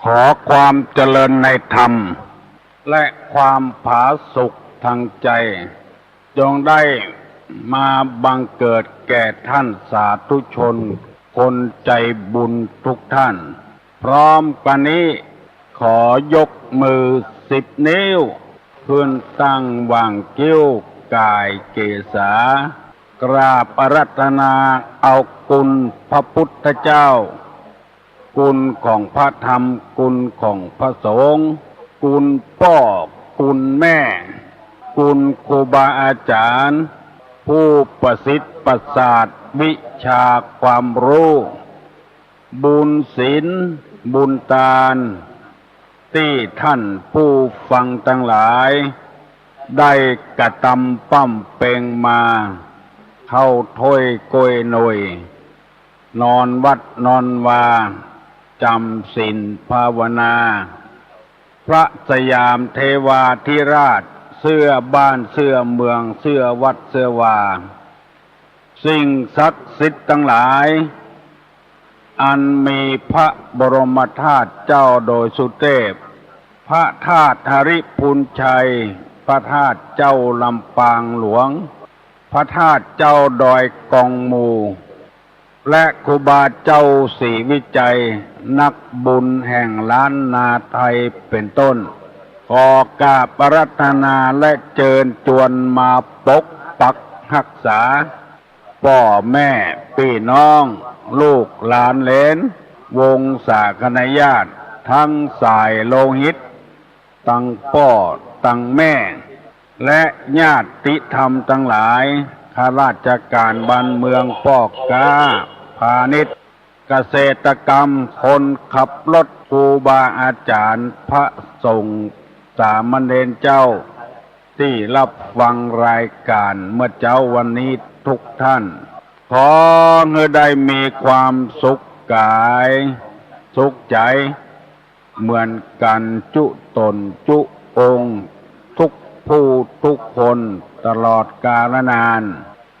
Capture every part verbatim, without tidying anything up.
ขอความเจริญในธรรม และความผาสุกทางใจ จงได้มาบังเกิดแก่ท่านสาธุชนคนใจบุญทุกท่าน พร้อมกันนี้ ขอยกมือสิบนิ้ว ขึ้นตั้งหว่างคิ้วก่ายเกศา กราบอาราธนาเอาคุณพระพุทธเจ้า คุณของพระธรรม คุณของพระสงฆ์ คุณป้อ คุณแม่ คุณครูบาอาจ๋ารย์ ผู้ประสิทธิ์ประสาทวิชาความรู้ บุญศีล บุญตาน ตี้ท่านผู้ฟังตังหลาย ได้กระตำบำเพ็งมา เข้าถ้วยโกยหน่วย นอนวัดนอนวา จำศีลภาวนา พระสยามเทวาธิราช เสื้อบ้านเสื้อเมือง เสื้อวัดเสื้อวา สิ่งศักดิ์สิทธิ์ตังหลาย อันมีพระบรมธาตุเจ้าดอยสุเทพ พระธาตุหริภุญชัย พระธาตุเจ้าลำปางหลวง พระธาตุเจ้าดอยกองมู และครูบาเจ้าศรีวิชัย นักบุญแห่งล้านนาไทยเป็นต้น ขอกราบอาราธนาและเจิญจวนมาปกปักฮักษา ป้อแม่ปี้น้อง ลูกหลานเหลน วงศาคณาญาติ ตังสายโลหิต ตังป้อตังแม่ และญาติธรรมตังหลาย ข้าราชก๋านบ้านเมือง ป้อก๊าพาณิชย์ เกษตรกรรม คนขับรถ ครูบาอาจ๋ารย์ พระสงฆ์ สามเณรเจ้า ตี้ฮับฟังรายก๋านเมื่อเจ๊าวันนี้ทุกท่าน ขอหื้อได้มีความสุขก๋าย สุขใจ๋ เหมือนกั๋นจุ๊ต๋นจุ๊องค์ ทุกผู้ทุกคน ตลอดกาลนาน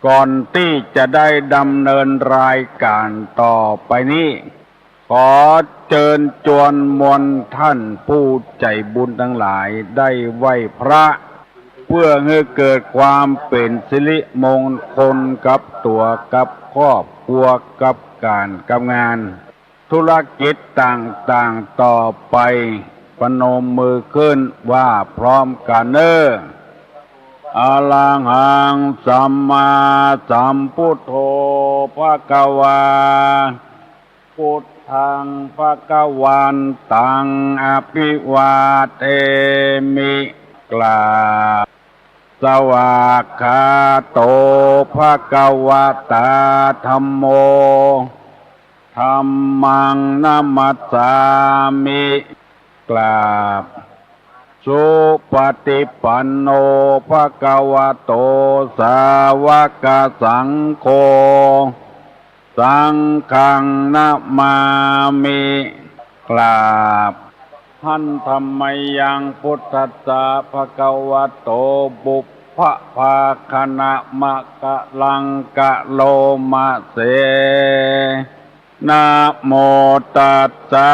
ก่อนตี้จะได้ดำเนินรายก๋านต่อไปนี้ ขอเจิญจวนมวลท่านผู้ใจ๋บุญตังหลายได้ไหว้พระ เปื้อหื้อเกิดความเป๋นสิริมงคลกับตั๋วกับครอบครัวกับก๋านกับงาน ธุรกิจต่างๆ ต่อไป ประนมมือขึ้นว่าพร้อมกั๋นเน่อ อะระหังสัมมาสัมพุทโธภะคะวา พุทธังภะคะวันตังอะภิวาเทมิ กราบ สวากขาโตภะคะวะตาธัมโม ธัมมังนะมัสสามิ กราบ สุปะฏิปันโนภะคะวะโต สาวกสังโฆ สังฆังนะมามิ กราบ หันธะมะยังพุทธัสสะภะคะวะโต ปุพพะภาคะนะมะกะลังกะโลมะเส นะโมตัสสะ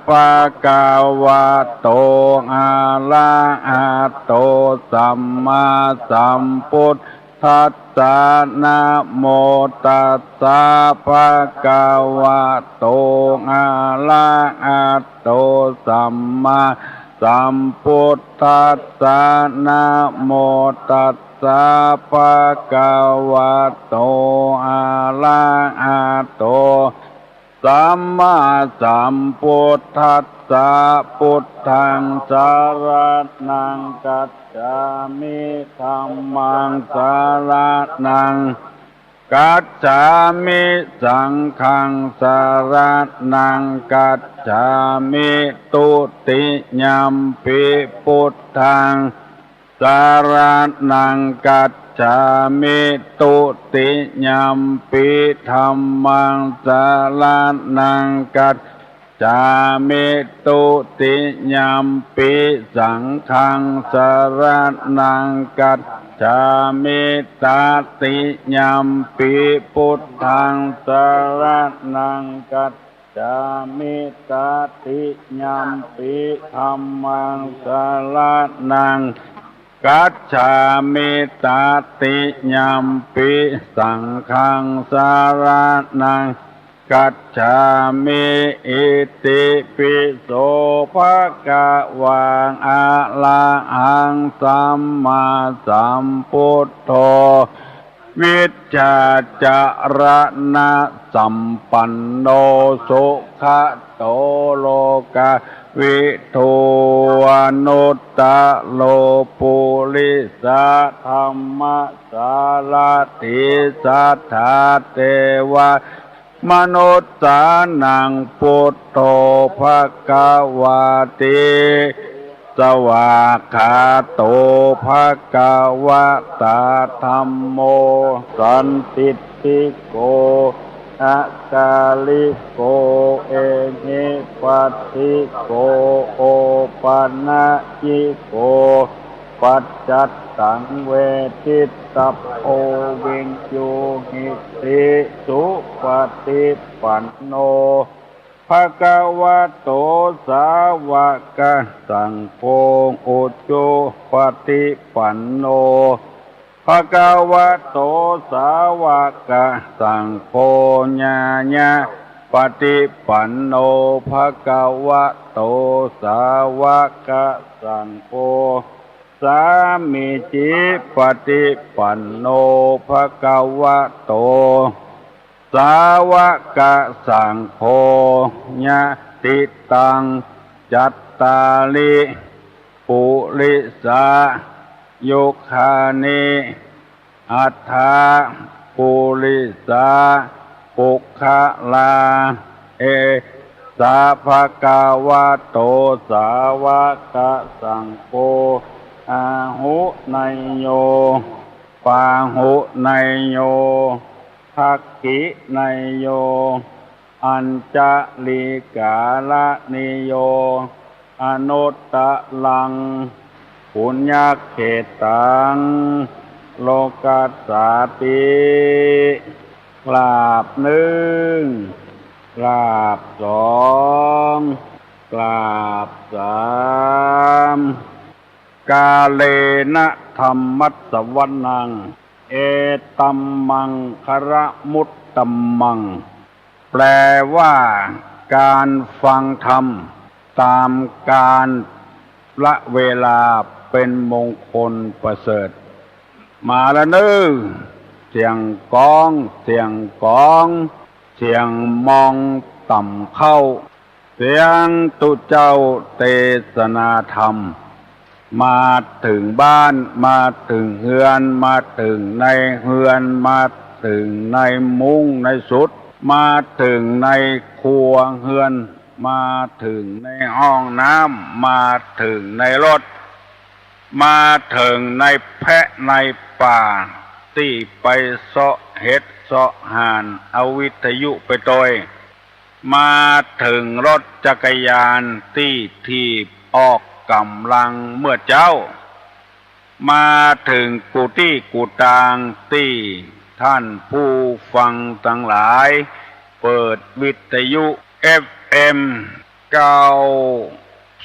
ภะคะวะโต อะระหะโต สัมมาสัมพุทธัสสะ นะโมตัสสะภะคะวะโต อะระหะโต สัมมาสัมพุทธัสสะ นะโมตัสสะภะคะวะโต อะระหะโต สัมมาสัมพุทธัสสะ พุทธังสะระณังกัจฉามิ ธัมมังสะระณังกัจฉามิ สังฆังสะระณังกัจฉามิ ทุติยัมปิพุทธัง สะระณังกัจฉามิ ทุติยัมปิธัมมังสะระณังกัจฉามิ ทุติยัมปิสังฆังสะระณังกัจฉามิ ตติยัมปิพุทธังสะระณังกัจ จฉามิ ตติยัมปิ ธัมมัง สรณัง คัจฉามิ ตติยัมปิ สังฆัง สรณัง คัจฉามิ อิติปิโส ภะคะวา อะระหัง สัมมาสัมพุทโธ วิชชาจรณะสัมปันโน สุขะโต โลกะวิทู อนุตตะโร ปุริสะธัมมะสารถี สัทธาเตวะ มนุสสานัง พุทโธ ภะคะวาติ สวากขาโต ภะคะวะตา ธัมโม สันทิฏฐิโก อะกาลิโก เอหิปัสสิโก โอปะนะยิโก ปัจจัตตัง เวทิตตัพโพ วิญญูหิติ สุปะฏิปันโน ภะคะวะโต สาวะกะสังโฆ อุจุปะฏิปันโน ภะคะวะโต สาวะกะสังโฆ ญาญะปะฏิปันโน ภะคะวะโต สาวะกะสังโฆ สามีจิปะฏิปันโน ภะคะวะโต สาวะกะสังโฆ ยะติตัง จัตตาริ ปุริสา ยุคานิ อัฏฐะ ปุริสา ปุคคลา เอ สา ภะคะวะโต สาวะกะสังโฆ อาหุเนยโย ปาหุเนยโย ทักขิเนยโย อัญชลีกาละนิโย อนุตตะรัง ปุญญะเขตตัง โลกัสสาติ กราบนึ่ง กราบสอง กราบสาม กาเลนะธัมมัสสวนัง เอตัมมังคะละมุตตะมัง แปลว่า การฟังธรรมตามกาลเวลาเป็นมงคลประเสริฐ มาละเน้อ เสียงกลอง เสียงกลอง เสียงมองต่ำเข้า เสียงตุ๊เจ้าเตสนาธรรม มาเถิงบ้าน มาเถิงเฮือน มาเถิงในเฮือน มาเถิงในมุ้งในสุด มาเถิงในครัวเฮือน มาเถิงในห้องน้ำ มาเถิงในรถ มาเถิงในแพะในป่า ตี้ไปเซาะเห็ดเซาะห่าน เอาวิทยุไปตวย มาเถิงรถจักรยานตี้ถีบออกก๋ำลังเมื่อเจ๊า มาเถิงกู้ตี้กู้ตางตี้ท่านผู้ฟังตังหลายเปิดวิทยุ เอฟเอ็ม เก้า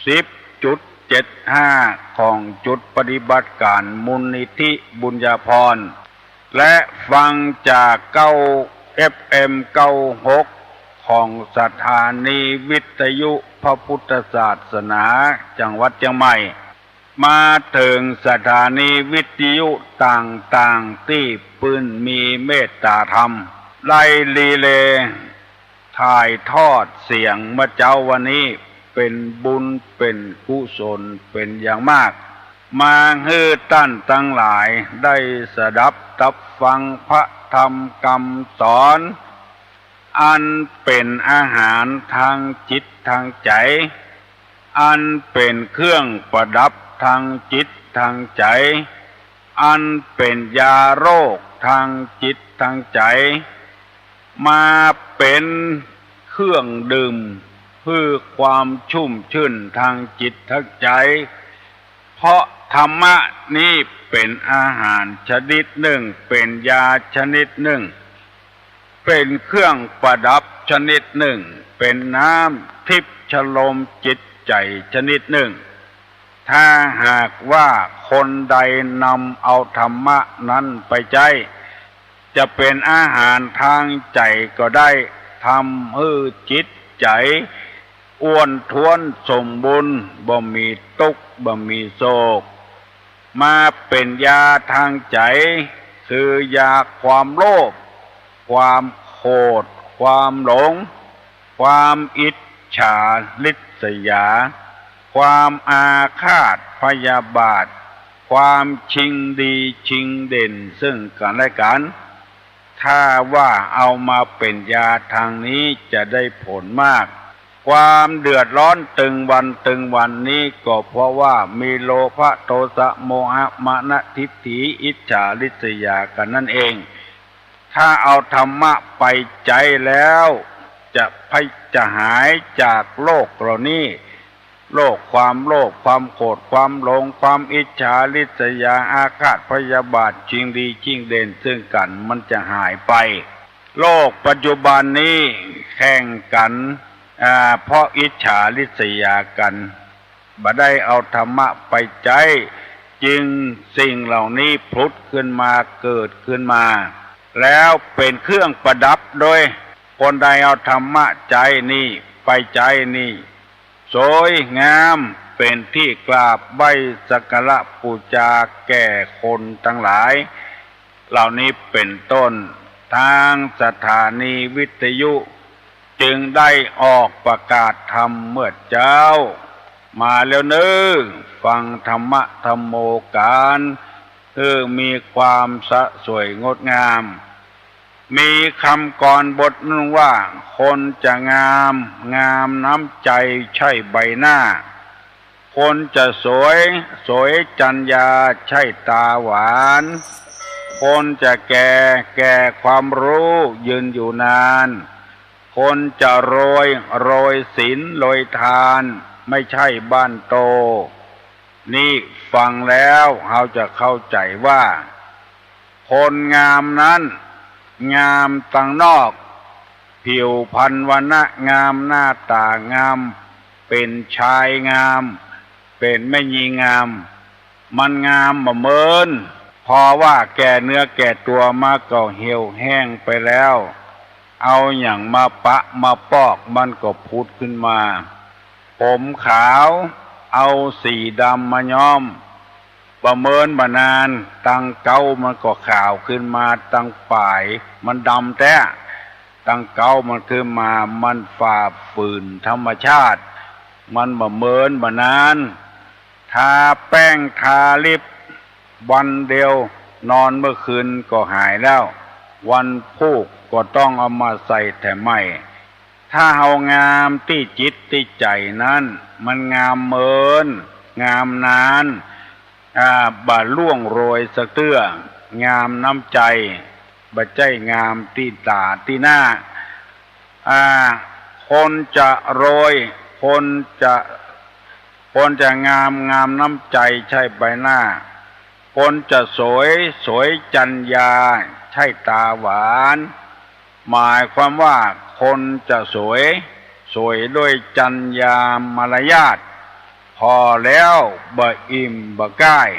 สิบจุดเจ็ดห้า ของจุดปฏิบัติก๋านมูลนิธิบุญญาภรณ์ และฟังจากเก้า เอฟเอ็ม เก้าหก ของสถานีวิทยุพระพุทธศาสนาจังหวัดเจียงใหม่ มาเถิงสถานีวิทยุต่างๆ ตี้ปื้นมีเมตตาธรรม ได้รีเลย์ ถ่ายทอดเสียงเมื่อเจ๊าวันนี้ เป๋นบุญเป๋นกุศลเป๋นอย่างมาก มาหื้อต้านตังหลายได้สดับตับฟังพระธรรมกำสอน อันเป๋นอาหารตางจิตตางใจ๋ อันเป๋นเครื่องประดับตางจิตตางใจ๋ อันเป๋นยาโรคตางจิตตางใจ๋ มาเป๋นเครื่องดื่มหื้อความชุ่มชื่นตางจิตตางใจ๋ เพราะธรรมะนี้เป๋นอาหารชนิดนึ่ง เป๋นยาชนิดนึ่ง เป๋นเครื่องประดับ ชนิดนึ่ง เป๋นน้ำทิพย์ชโลมจิตใจ๋ชนิดนึ่ง ถ้าหากว่าคนใดนำเอาธรรมะนั้นไปใจ๊ จะเป๋นอาหารตางใจ๋ก็ได้ ทำหื้อจิตใจ๋อ้วนท้วนสมบูรณ์ บ่มีตุ๊กข์ บ่มีโศก มาเป๋นยาตางใจ๋ คือยาความโลภ ความโขด ความหลง ความอิจฉาริษยา ความอาฆาตพยาบาท ความชิงดีชิงเด่นซึ่งกั๋นและกั๋น ถ้าว่าเอามาเป๋นยาตางนี้จะได้ผลมาก ความเดือดร้อนตึงวันตึงวันนี้ก็เพราะว่ามีโลภะ โทสะ โมหะ มานะ ทิฏฐิ อิจฉาริษยากั๋นนั่นเอง ถ้าเอาธรรมะไปใจ๊แล้ว จะพะ- จะหายจากโรคเหล่านี้ โรคความโลภ ความโขด ความหลง ความอิจฉาริษยา อาฆาตพยาบาท ชิงดีชิงเด่นซึ่งกั๋น มันจะหายไป โลกปัจจุบันนี้แข่งกั๋น อ่า เพราะอิจฉาริษยากั๋น บ่ได้เอาธรรมะไปใจ๊ จึงสิ่งเหล่านี้ผุดขึ้นมา เกิดขึ้นมา แล้วเป๋นเครื่องประดับโดย คนใดเอาธรรมะใจ๊นี่ ไปใจ๊นี่ สวยงาม เป๋นตี้กราบไหว้สักการะปู๋จาแก่คนตังหลาย เหล่านี้เป๋นต้น ตางสถานีวิทยุ จึงได้ออกประกาศธรรมเมื่อเจ๊า มาแล้วเน่อ ฟังธรรมะธัมโมกั๋น หื้อมีความสะสวยงดงาม มีกำกรบทนึ่งว่า คนจะงาม งามน้ำใจ๋ใช่ใบหน้า คนจะสวย สวยจัญญาใช่ต๋าหวาน คนจะแก่ แก่ความฮู้ยืนอยู่นาน คนจะรวย รวยศีลรวยทาน ไม่ใช่บ้านโต นี่ฟังแล้วเฮาจะเข้าใจ๋ว่า คนงามนั้น งามตังนอก ผิวพรรณวรรณะงาม หน้าต๋างาม เป๋นชายงาม เป๋นแม่ญิงงาม มันงามบ่เหมือน พอว่าแก่เนื้อแก่ตั๋วมาก็เหี่ยวแห้งไปแล้ว เอาหยังมาปะมาปอกมันก็ผุดขึ้นมา ผมขาว เอาสีดำมาย้อม บ่เหมินบ่นาน ตังเก๊ามันก็ขาวขึ้นมา ตังป๋ายมันดำแต๊ ตังเก๊ามันขึ้นมา มันฝ่าฝืนธรรมชาติ มันบ่เหมินบ่นาน ทาแป้งทาลิปวันเดียวนอนเมื่อคืนก็หายแล้ว วันพูกก็ต้องเอามาใส่แถมใหม่ ถ้าเฮางามตี้จิตตี้ใจ๋นั้น มันงามเหมิน งามนาน อ่า บ่ล่วงโรยสักเตื้อ งามน้ำใจ๋ บ่ใจ้งามตี้ต๋าตี้หน้า อ่า คนจะรวย คนจะ คนจะงาม งามน้ำใจ๋ใช่ใบหน้า คนจะสวย สวยจัญญาใช่ต๋าหวาน หมายความว่าคนจะสวย สวยด้วยจัญญามารยาท ผ่อแล้วบ่อิ่มบ่ก้าย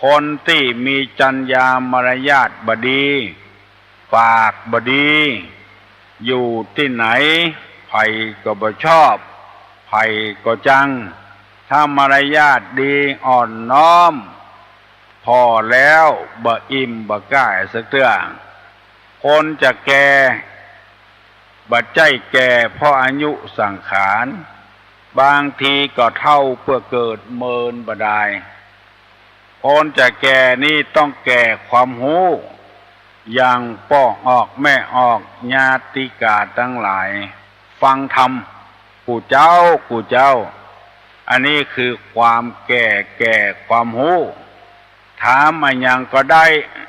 คนตี้มีจัญญามารยาทบ่ดี ปากบ่ดี อยู่ตี้ไหน ใผก็บ่ชอบ ใผก็จัง ถ้ามารยาทดีอ่อนน้อม ผ่อแล้วบ่อิ่มบ่ก้ายสักเตื้อ คนจะแก่ บ่ใจ้แก่เพราะอายุสังขาร บางทีก็เฒ่าเปื้อเกิดเมินบ่ดาย คนจะแก่นี่ต้องแก่ความฮู้ อย่างป้อออกแม่ออก ญาติกาตังหลาย ฟังธรรม กู่เจ้า กู่เจ้า อันนี้คือความแก่ แก่ความฮู้ ถามอะหยังก็ได้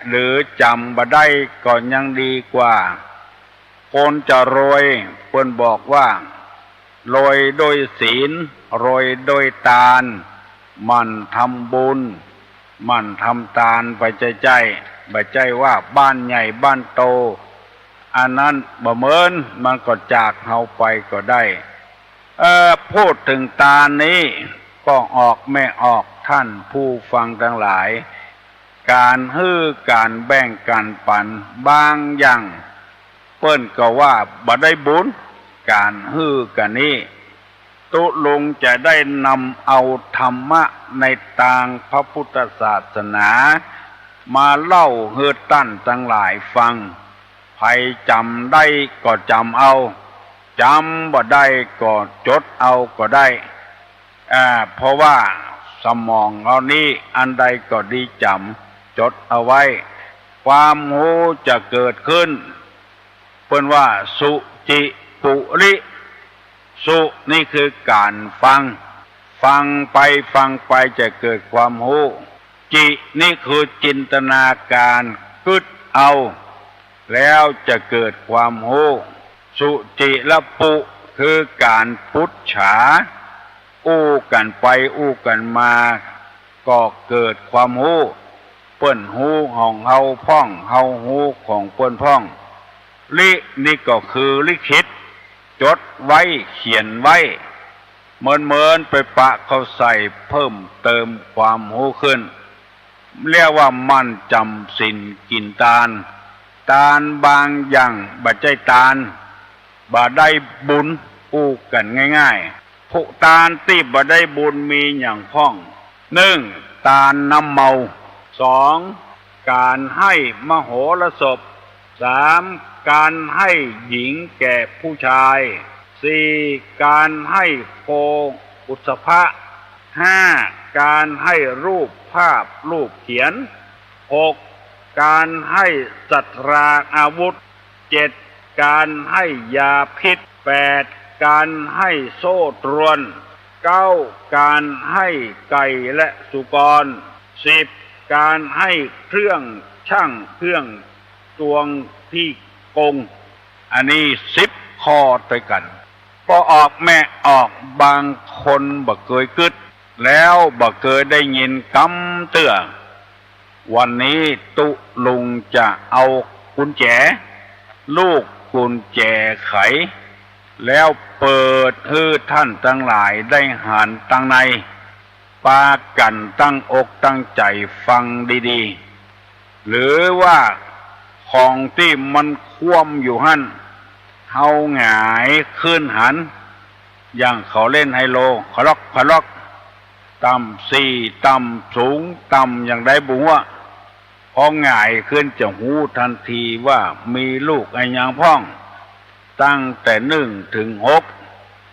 หรือจ๋ำบ่ได้ก็ยังดีกว่า คนจะรวย เปิ้นบอกว่า รวยด้วยศีล รวยด้วยตาน หมั่นทำบุญ หมั่นทำตานไปใจ้ๆ บ่ใจ้ว่าบ้านใหญ่บ้านโต อันนั้นบ่เหมิน มันก็จากเฮาไปก็ได้ เอ่อ พูดเถิงตานนี้ ป้อออกแม่ออก ท่านผู้ฟังตังหลาย ก๋านหื้อ ก๋านแบ่ง ก๋านปัน บางอย่าง เปิ้นก็ว่าบ่ได้บุญ ก๋านหื้อกั๋นนี้ ตุ๊ลุงจะได้นำเอาธรรมะในตางพระพุทธศาสนา มาเล่าหื้อต้านตังหลายฟัง ใผจ๋ำได้ก็จ๋ำเอา จ๋ำบ่ได้ก็จดเอาก็ได้ อ่า เพราะว่าสมองเฮานี้อันใดก็ดีจ๋ำ จดเอาไว้ ความฮู้จะเกิดขึ้น เปิ้นว่า สุจิปุริ สุนี่คือก๋านฟัง ฟังไปฟังไปจะเกิดความฮู้ จินี่คือจินตนาก๋าน กึ๊ดเอา แล้วจะเกิดความฮู้ สุจิระปุ คือก๋านปุจฉา อู้กั๋นไปอู้กั๋นมา ก็เกิดความฮู้ เปิ้นฮู้ของเฮาพ่อง เฮาฮู้ของเปิ้นพ่อง ลินี่ก็คือลิขิต จดไว้ เขียนไว้ เหมินๆ ไปปะเข้าใส่ เพิ่มเติมความฮู้ขึ้น เรียกว่าหมั่นจ๋ำศีลกิ๋นตาน ตานบางอย่างบ่ใจ้ตาน บ่ได้บุญ อู้กั๋นง่ายๆ ผู้ตานตี้บ่ได้บุญมีหยังพ่อง นึ่ง ตานน้ำเมา สอง ก๋านให้มโหรสพ สาม ก๋านให้หญิงแก่ผู้ชาย สี่ ก๋านให้โคอุสสภะ ห้า ก๋านให้รูปภาพรูปเขียน หก ก๋านให้สัตราอาวุธ เจ็ด ก๋านให้ยาพิษ แปด ก๋านให้โซ่ตรวน เก้า ก๋านให้ไก่และสุกร สิบ ก๋านให้เครื่องชั่งเครื่องตวงตี้กง อันนี้สิบข้อตวยกั๋น ป้อออกแม่ออก บางคนบ่เกยกึ๊ด แล้วบ่เกยได้ยินกำเตื้อ วันนี้ตุ๊ลุงจะเอากุญแจ ลูกกุญแจไข แล้วเปิดหื้อต้านตังหลายได้หันตังใน ปากั๋นตั้งอกตั้งใจ๋ฟังดีๆ หรือว่าของตี้มันคว่ำอยู่หั้น เฮาหงายขึ้นหัน อย่างเขาเล่นไฮโล ขะล็อกขะล็อก ต่ำสี่ ต่ำสูง ต่ำอย่างใดบ่ฮู้ พอหงายขึ้นจะฮู้ตันทีว่ามีลูกอะหยังพ่อง ตั้งแต่นึ่งเถิงหก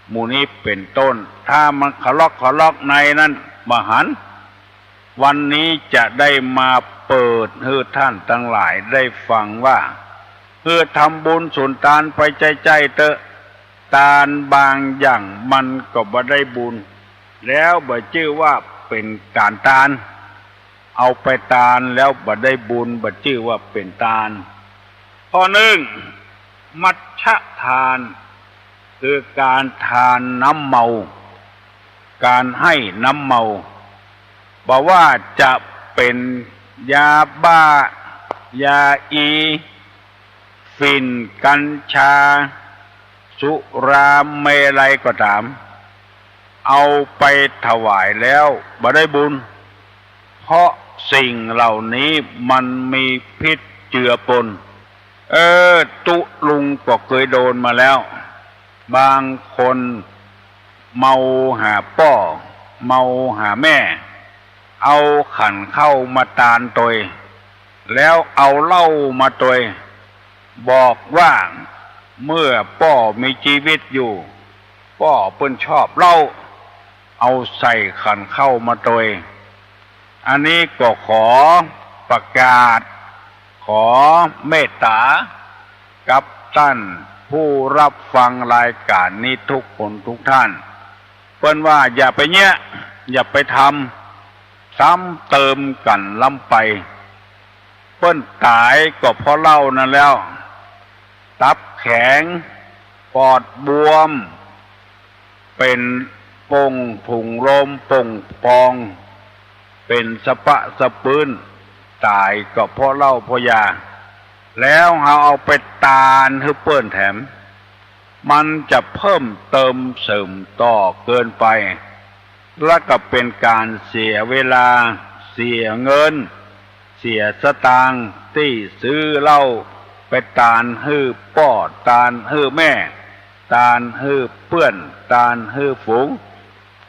หมู่นี้เป๋นต้น ถ้ามันขะล็อกขะล็อกในนั้นบ่หัน วันนี้จะได้มาเปิดหื้อต้านตังหลายได้ฟังว่า หื้อทำบุญสุนตานไปใจ้ๆ เต๊อะ ตานบางอย่างมันก็บ่ได้บุญ แล้วบ่จื้อว่าเป๋นก๋านตาน เอาไปตานแล้วบ่ได้บุญ บ่จื้อว่าเป๋นตาน ข้อนึ่ง มัชฌทาน คือก๋านทานน้ำเมา ก๋านให้น้ำเมา บ่ว่าจะเป๋นยาบ้า ยาอี ฝิ่น กัญชา สุรา เมรัยก็ต๋าม เอาไปถวายแล้วบ่ได้บุญ เพราะสิ่งเหล่านี้มันมีพิษเจือปน เออ ตุ๊ลุงก็เกยโดนมาแล้ว บางคนเมาหาป้อ เมาหาแม่ เอาขันข้าวมาตานตวย แล้วเอาเหล้ามาตวย บอกว่าเมื่อป้อมีจีวิตอยู่ ป้อเปิ้นชอบเหล้า เอาใส่ขันข้าวมาตวย อันนี้ก็ขอประกาศ ขอเมตต๋ากับต้านผู้รับฟังรายก๋านนี้ทุกคนทุกท่าน เปิ้นว่าอย่าไปเยียะ อย่าไปทำ ซ้ำเติมกั๋นล้ำไป เปิ้นต๋ายก็เพราะเหล้านั้นแล้ว ตับแข็ง ปอดบวม เป๋นป่งถุงลมป่งพอง เป๋นสะปะสะปื้น ต๋ายก็เพราะเหล้าเพราะยา แล้วเฮาเอาไปตานหื้อเปิ้นแถม มันจะเพิ่มเติมเสริมต่อเกินไป และก็เป๋นก๋านเสียเวลา เสียเงิน เสียสตางค์ ตี้ซื้อเหล้าไปตานหื้อป้อ ตานหื้อแม่ ตานหื้อเปื้อน ตานหื้อฝูง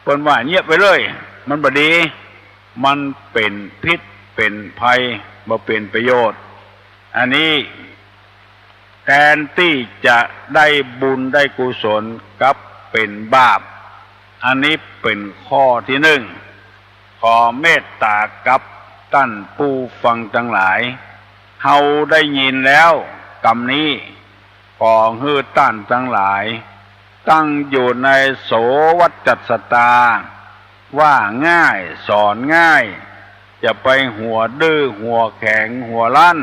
เปิ้นว่าเยียะไปเลย มันบ่ดี มันเป๋นพิษเป๋นภัย บ่เป๋นประโยชน์ อันนี้ แตนตี้จะได้บุญได้กุศล กลับเป๋นบาป อันนี้เป๋นข้อตี้นึ่ง ขอเมตต๋ากับต้านผู้ฟังตังหลาย เฮาได้ยินแล้วกำนี้ ขอหื้อต้านตังหลาย ตั้งอยู่ในโสวัตจัสตา ว่าง่าย สอนง่าย จะไปหัวดื้อ หัวแข็ง หัวรั้น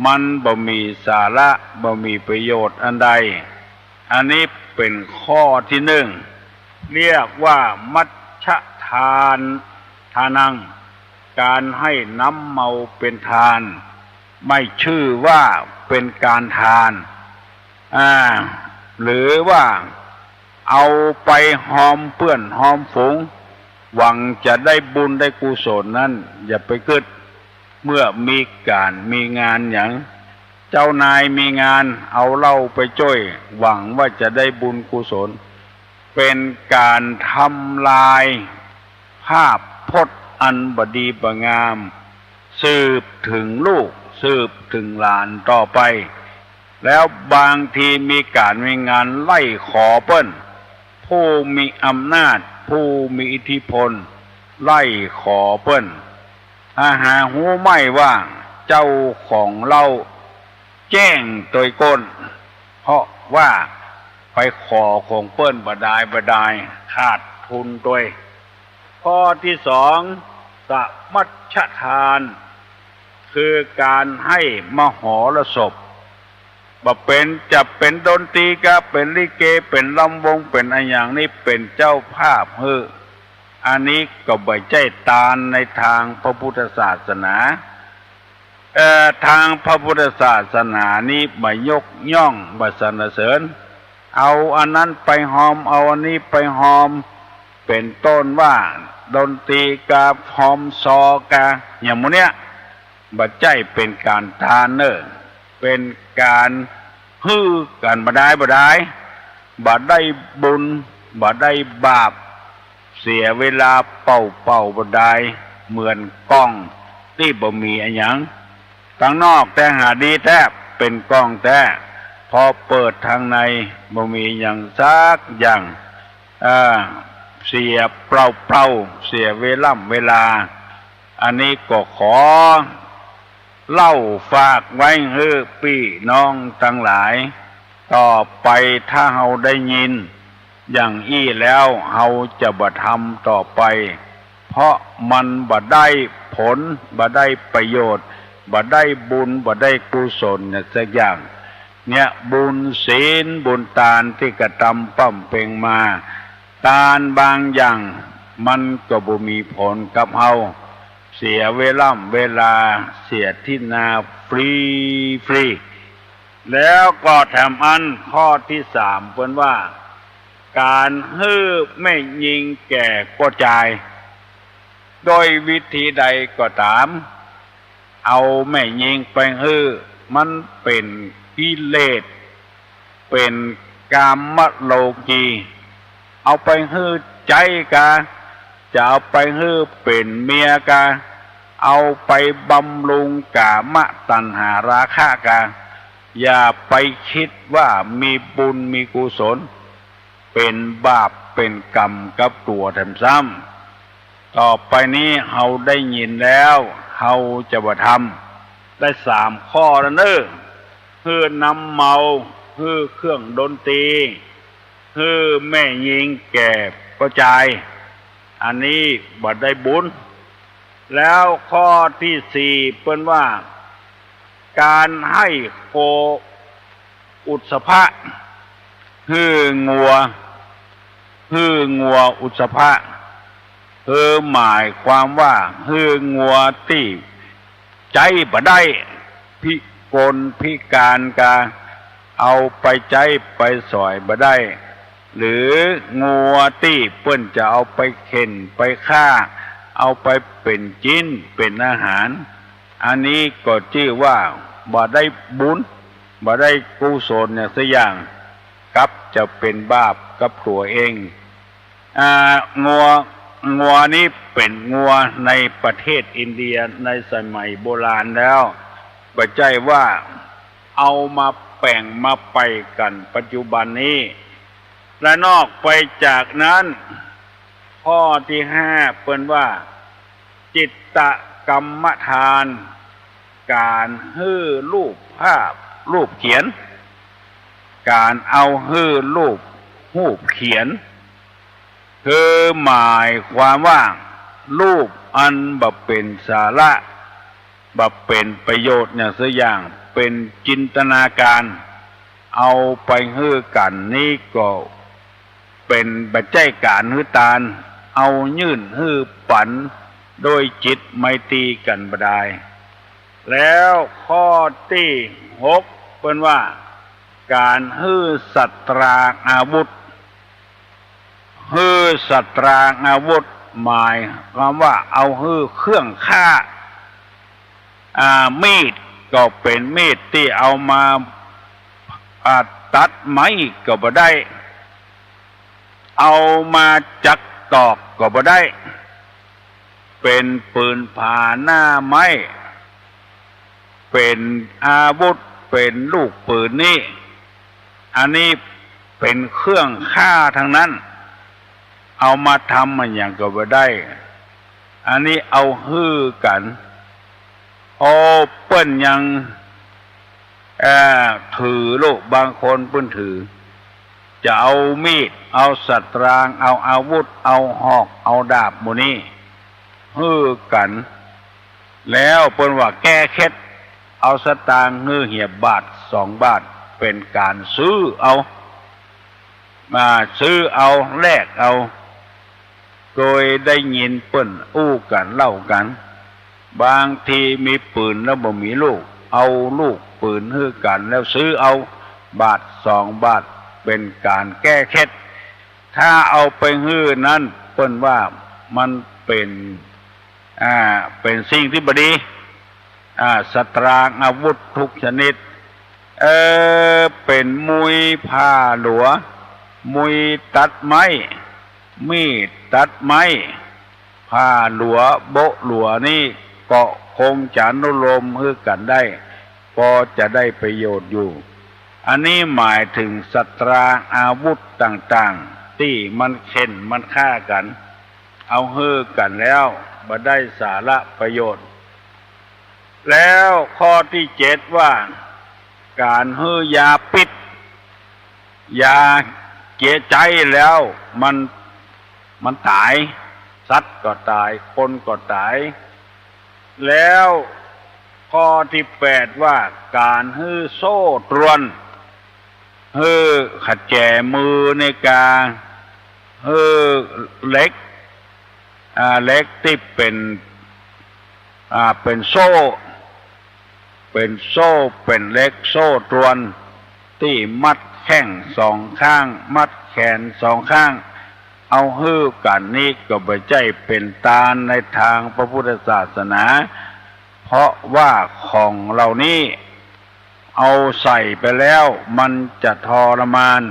มันบ่มีสาระ บ่มีประโยชน์อันใด อันนี้เป๋นข้อตี้นึ่ง เรียกว่ามัชฌทาน ทานัง ก๋านหื้อน้ำเมาเป๋นทาน ไม่ชื่อว่าเป๋นก๋านทาน อ่า หรือว่าเอาไปฮอมเปื้อนฮอมฝูง หวังจะได้บุญได้กุศลนั้น อย่าไปกึ๊ด เมื่อมีก๋านมีงานหยัง เจ้านายมีงาน เอาเหล้าไปจ้วย หวังว่าจะได้บุญกุศล เป๋นก๋านทำลายภาพพจน์อันบ่ดีบ่งาม สืบเถิงลูก สืบเถิงหลานต่อไป แล้วบางทีมีก๋านมีงานไล่ขอเปิ้น ผู้มีอำนาจ ผู้มีอิทธิพล ไล่ขอเปิ้น ถ้าหาฮู้ไหม้ว่าเจ้าของเหล้าแจ้งตวยก้น เพราะว่าไปขอของเปิ้นบ่ดายบ่ดาย ขาดทุนตวย ข้อตี้สอง สมัชฌทาน คือก๋านหื้อมหรสพ บ่เป๋นจะเป๋นดนตรีกา เป๋นลิเก เป๋นลำวง เป๋นอะหยังนี้ เป๋นเจ้าภาพหื้อ อันนี้ก็บ่ใจ้ตานในตางพระพุทธศาสนา เอ่อ ตางพระพุทธศาสนานี้บ่ยกย่อง บ่สรรเสริญ เอาอันนั้นไปฮอม เอาอันนี้ไปฮอม เป๋นต้นว่าดนตรีกา ฮอมซอกา อย่างหมู่เนี้ย บ่ใจ้เป๋นก๋านตานเน่อ เป๋นก๋านหื้อกั๋นบ่ดายบ่ดาย บ่ได้บุญ บ่ได้บาป เสียเวลาเป่าๆ บ่ดาย เหมือนกล้องตี้บ่มีอะหยัง ตังนอกแต๊หาดีแต๊ เป๋นกล้องแต๊ พอเปิดตางในบ่มีหยังสักอย่าง อ่า เสียเปล่าๆ เสียเวล่ำเวลา อันนี้ก็ขอเล่าฝากไว้หื้อปี้น้องตังหลาย ต่อไปถ้าเฮาได้ยินอย่างอี้แล้ว เฮาจะบ่ทำต่อไป เพราะมันบ่ได้ผล บ่ได้ประโยชน์ บ่ได้บุญ บ่ได้กุศลเนี่ยสักอย่าง เนี่ย บุญศีลบุญตานตี้กระตำบำเพ็งมา ตานบางอย่างมันก็บ่มีผลกับเฮา เสียเวล่ำเวลา เสียตี้นาฟรีๆ แล้วก็แถมอันข้อตี้สามเปิ้นว่า ก๋านหื้อแม่ญิงแก่ป้อจาย โดยวิธีใดก็ต๋าม เอาแม่ญิงไปหื้อ มันเป๋นกิเลส เป๋นกามโลกี เอาไปหื้อใจ๊กา จะเอาไปหื้อเป๋นเมียกา เอาไปบำรุงกามตัณหาราคะกา อย่าไปกึ๊ดว่ามีบุญมีกุศล เป๋นบาปเป๋นกรรมกับตั๋วแถมซ้ำ ต่อไปนี้เฮาได้ยินแล้ว เฮาจะบ่ทำ ได้สามข้อแล้วเน่อ หื้อน้ำเมา หื้อเครื่องดนตรี หื้อแม่ญิงแก่ป้อจาย อันนี้บ่ได้บุญ แล้วข้อตี้สี่เปิ้นว่า ก๋านหื้อโคอุสสภะ หื้องัว หื้องัวอุสสภะ คือหมายความว่าหื้องัวตี้ใจ๊บ่ได้ พิ คนพิการก็เอาไปใจ๊ไปสอยบ่ได้ หรืองัวตี้เปิ้นจะเอาไปเข่นไปฆ่า เอาไปเป๋นจิ๊นเป๋นอาหาร อันนี้ก็จื้อว่าบ่ได้บุญ บ่ได้กุศลอย่างสักอย่าง กลับจะเป๋นบาปกับตั๋วเอง อ่า งัว งัวนี้เป๋นงัวในประเทศอินเดียในสมัยโบราณแล้ว บ่ใจ้ว่าเอามาแป่งมาไปกั๋นปัจจุบันนี้ และนอกไปจากนั้น ข้อตี้ห้าเปิ้นว่า จิตรกรรมทาน ก๋านหื้อรูปภาพรูปเขียน ก๋านเอาหื้อรูป รูปเขียน คือหมายความว่ารูปอันบ่เป๋นสาระ บ่เป๋นประโยชน์อย่างสักอย่าง เป๋นจินตนาการ เอาไปหื้อกั๋นนี้ก็เป๋นบ่ใจ้ก๋านหื้อตาน เอายื่นหื้อปั๋นโดยจิตไมตรีกั๋นบ่ดาย แล้วข้อตี้หกเปิ้นว่า ก๋านหื้อสัตราอาวุธ หื้อสัตราอาวุธ หมายความว่าเอาหื้อเครื่องฆ่า อ่า มีดก็เป๋นมีดตี้เอามา อ่า ตัดไม้ก็บ่ได้ เอามาจักตอกก็บ่ได้ เป๋นปืนผาหน้าไม้ เป๋นอาวุธ เป๋นลูกปืนนี้ อันนี้เป๋นเครื่องฆ่าทั้งนั้น เอามาทำอะหยังก็บ่ได้ อันนี้เอาหื้อกั๋น โอ้ เปิ้นยัง เอ่อ ถือโลก บางคนเปิ้นถือ จะเอามีด เอาสัตราง เอาอาวุธ เอาหอก เอาดาบหมู่นี้ หื้อกั๋น แล้วเปิ้นว่าแก้เข็ด เอาสตางค์หื้อเหียบาทสองบาท เป๋นก๋านซื้อเอา มาซื้อเอา แลกเอา เกยได้ยินเปิ้นอู้กั๋นเล่ากั๋น บางทีมีปืนแล้วบ่มีลูก เอาลูกปืนหื้อกั๋นแล้วซื้อเอาบาทสองบาท เป๋นก๋านแก้เข็ด ถ้าเอาไปหื้อนั้น เปิ้นว่ามันเป๋น อ่า เป๋นสิ่งตี้บ่ดี อ่า สตรางอาวุธทุกชนิด เออ เป๋นมุยผ่าหลัว มุยตัดไม้ มีดตัดไม้ ผ่าหลัว โบ๊ะหลัวนี่ก็คงจะอนุโลมหื้อกั๋นได้ ปอจะได้ประโยชน์อยู่ อันนี้หมายเถิงสตรางอาวุธต่างๆ ตี้มันเข่นมันฆ่ากั๋น เอาหื้อกั๋นแล้วบ่ได้สาระประโยชน์ แล้วข้อตี้เจ็ดว่า ก๋านหื้อยาพิษ ยาเสียใจ๊แล้วมัน มันต๋าย สัตว์ก็ต๋าย คนก็ต๋าย แล้วข้อตี้แปดว่า ก๋านหื้อโซ่ตรวน หื้อขะแจมือในกา หื้อเหล็ก อ่า เหล็กตี้เป๋น อ่า เป๋นโซ่ เป๋นโซ่ เป๋นเหล็กโซ่ตรวน ตี้มัดแข้งสองข้าง มัดแขนสองข้าง เอาหื้อกั๋นนี้ก็บ่ใจ้เป๋นตานในตางพระพุทธศาสนา เพราะว่าของเหล่านี้ เอาใส่ไปแล้วมันจะทรมาน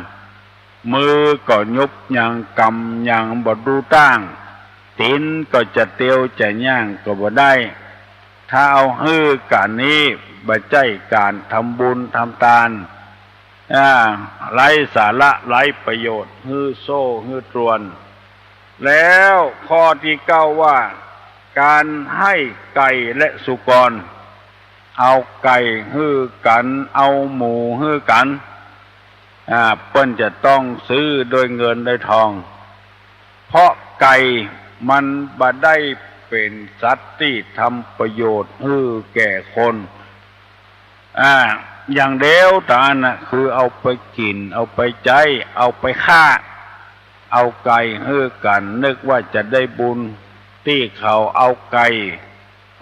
มือก็ยุบยังกำยังบ่ดูต้าง ตี๋นก็จะเตียวจะย่างก็บ่ได้ ถ้าเอาหื้อกั๋นนี้บ่ใจ้ก๋านทำบุญทำตาน อ่า ไร้สาระไร้ประโยชน์ หื้อโซ่หื้อตรวน แล้วข้อตี้เก้าว่า ก๋านหื้อไก่และสุกร เอาไก่หื้อกั๋น เอาหมูหื้อกั๋น อ่า เปิ้นจะต้องซื้อด้วยเงินด้วยทอง เพราะไก่มันบ่ได้เป๋นสัตว์ตี้ทำประโยชน์หื้อแก่คน อ่า อย่างเดียวเต้านั้นน่ะ คือเอาไปกิ๋น เอาไปใจ๊ เอาไปฆ่า เอาไก่หื้อกั๋น นึกว่าจะได้บุญ ตี้เขาเอาไก่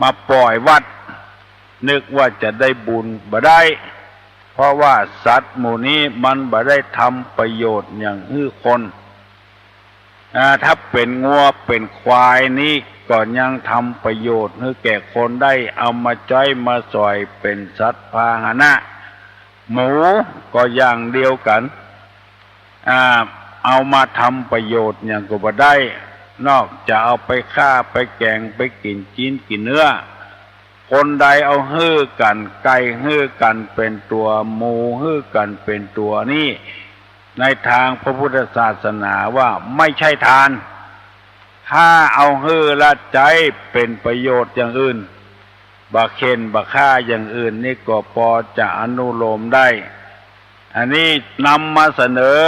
มาป่อยวัด นึกว่าจะได้บุญ บ่ได้ เพราะว่าสัตว์หมู่นี้มันบ่ได้ทำประโยชน์หยังหื้อคน อ่า ถ้าเป๋นงัวเป๋นควายนี้ก็ยังทำประโยชน์หื้อแก่คนได้ เอามาใจ๊มาสอยเป๋นสัตว์พาหนะ หมูก็อย่างเดียวกั๋น อ่า เอามาทำประโยชน์หยังก็บ่ได้ นอกจากเอาไปฆ่าไปแก๋งไปกิ๋นจิ๊นกิ๋นเนื้อ คนใดเอาหื้อกั๋น ไก่หื้อกั๋นเป๋นตั๋ว หมูหื้อกั๋นเป๋นตั๋วนี้ ในตางพระพุทธศาสนาว่าไม่ใช่ทาน ถ้าเอาหื้อละใจ๊เป๋นประโยชน์อย่างอื่น บ่เข่นบ่ฆ่าอย่างอื่นนี่ก็ปอจะอนุโลมได้ อันนี้นำมาเสนอ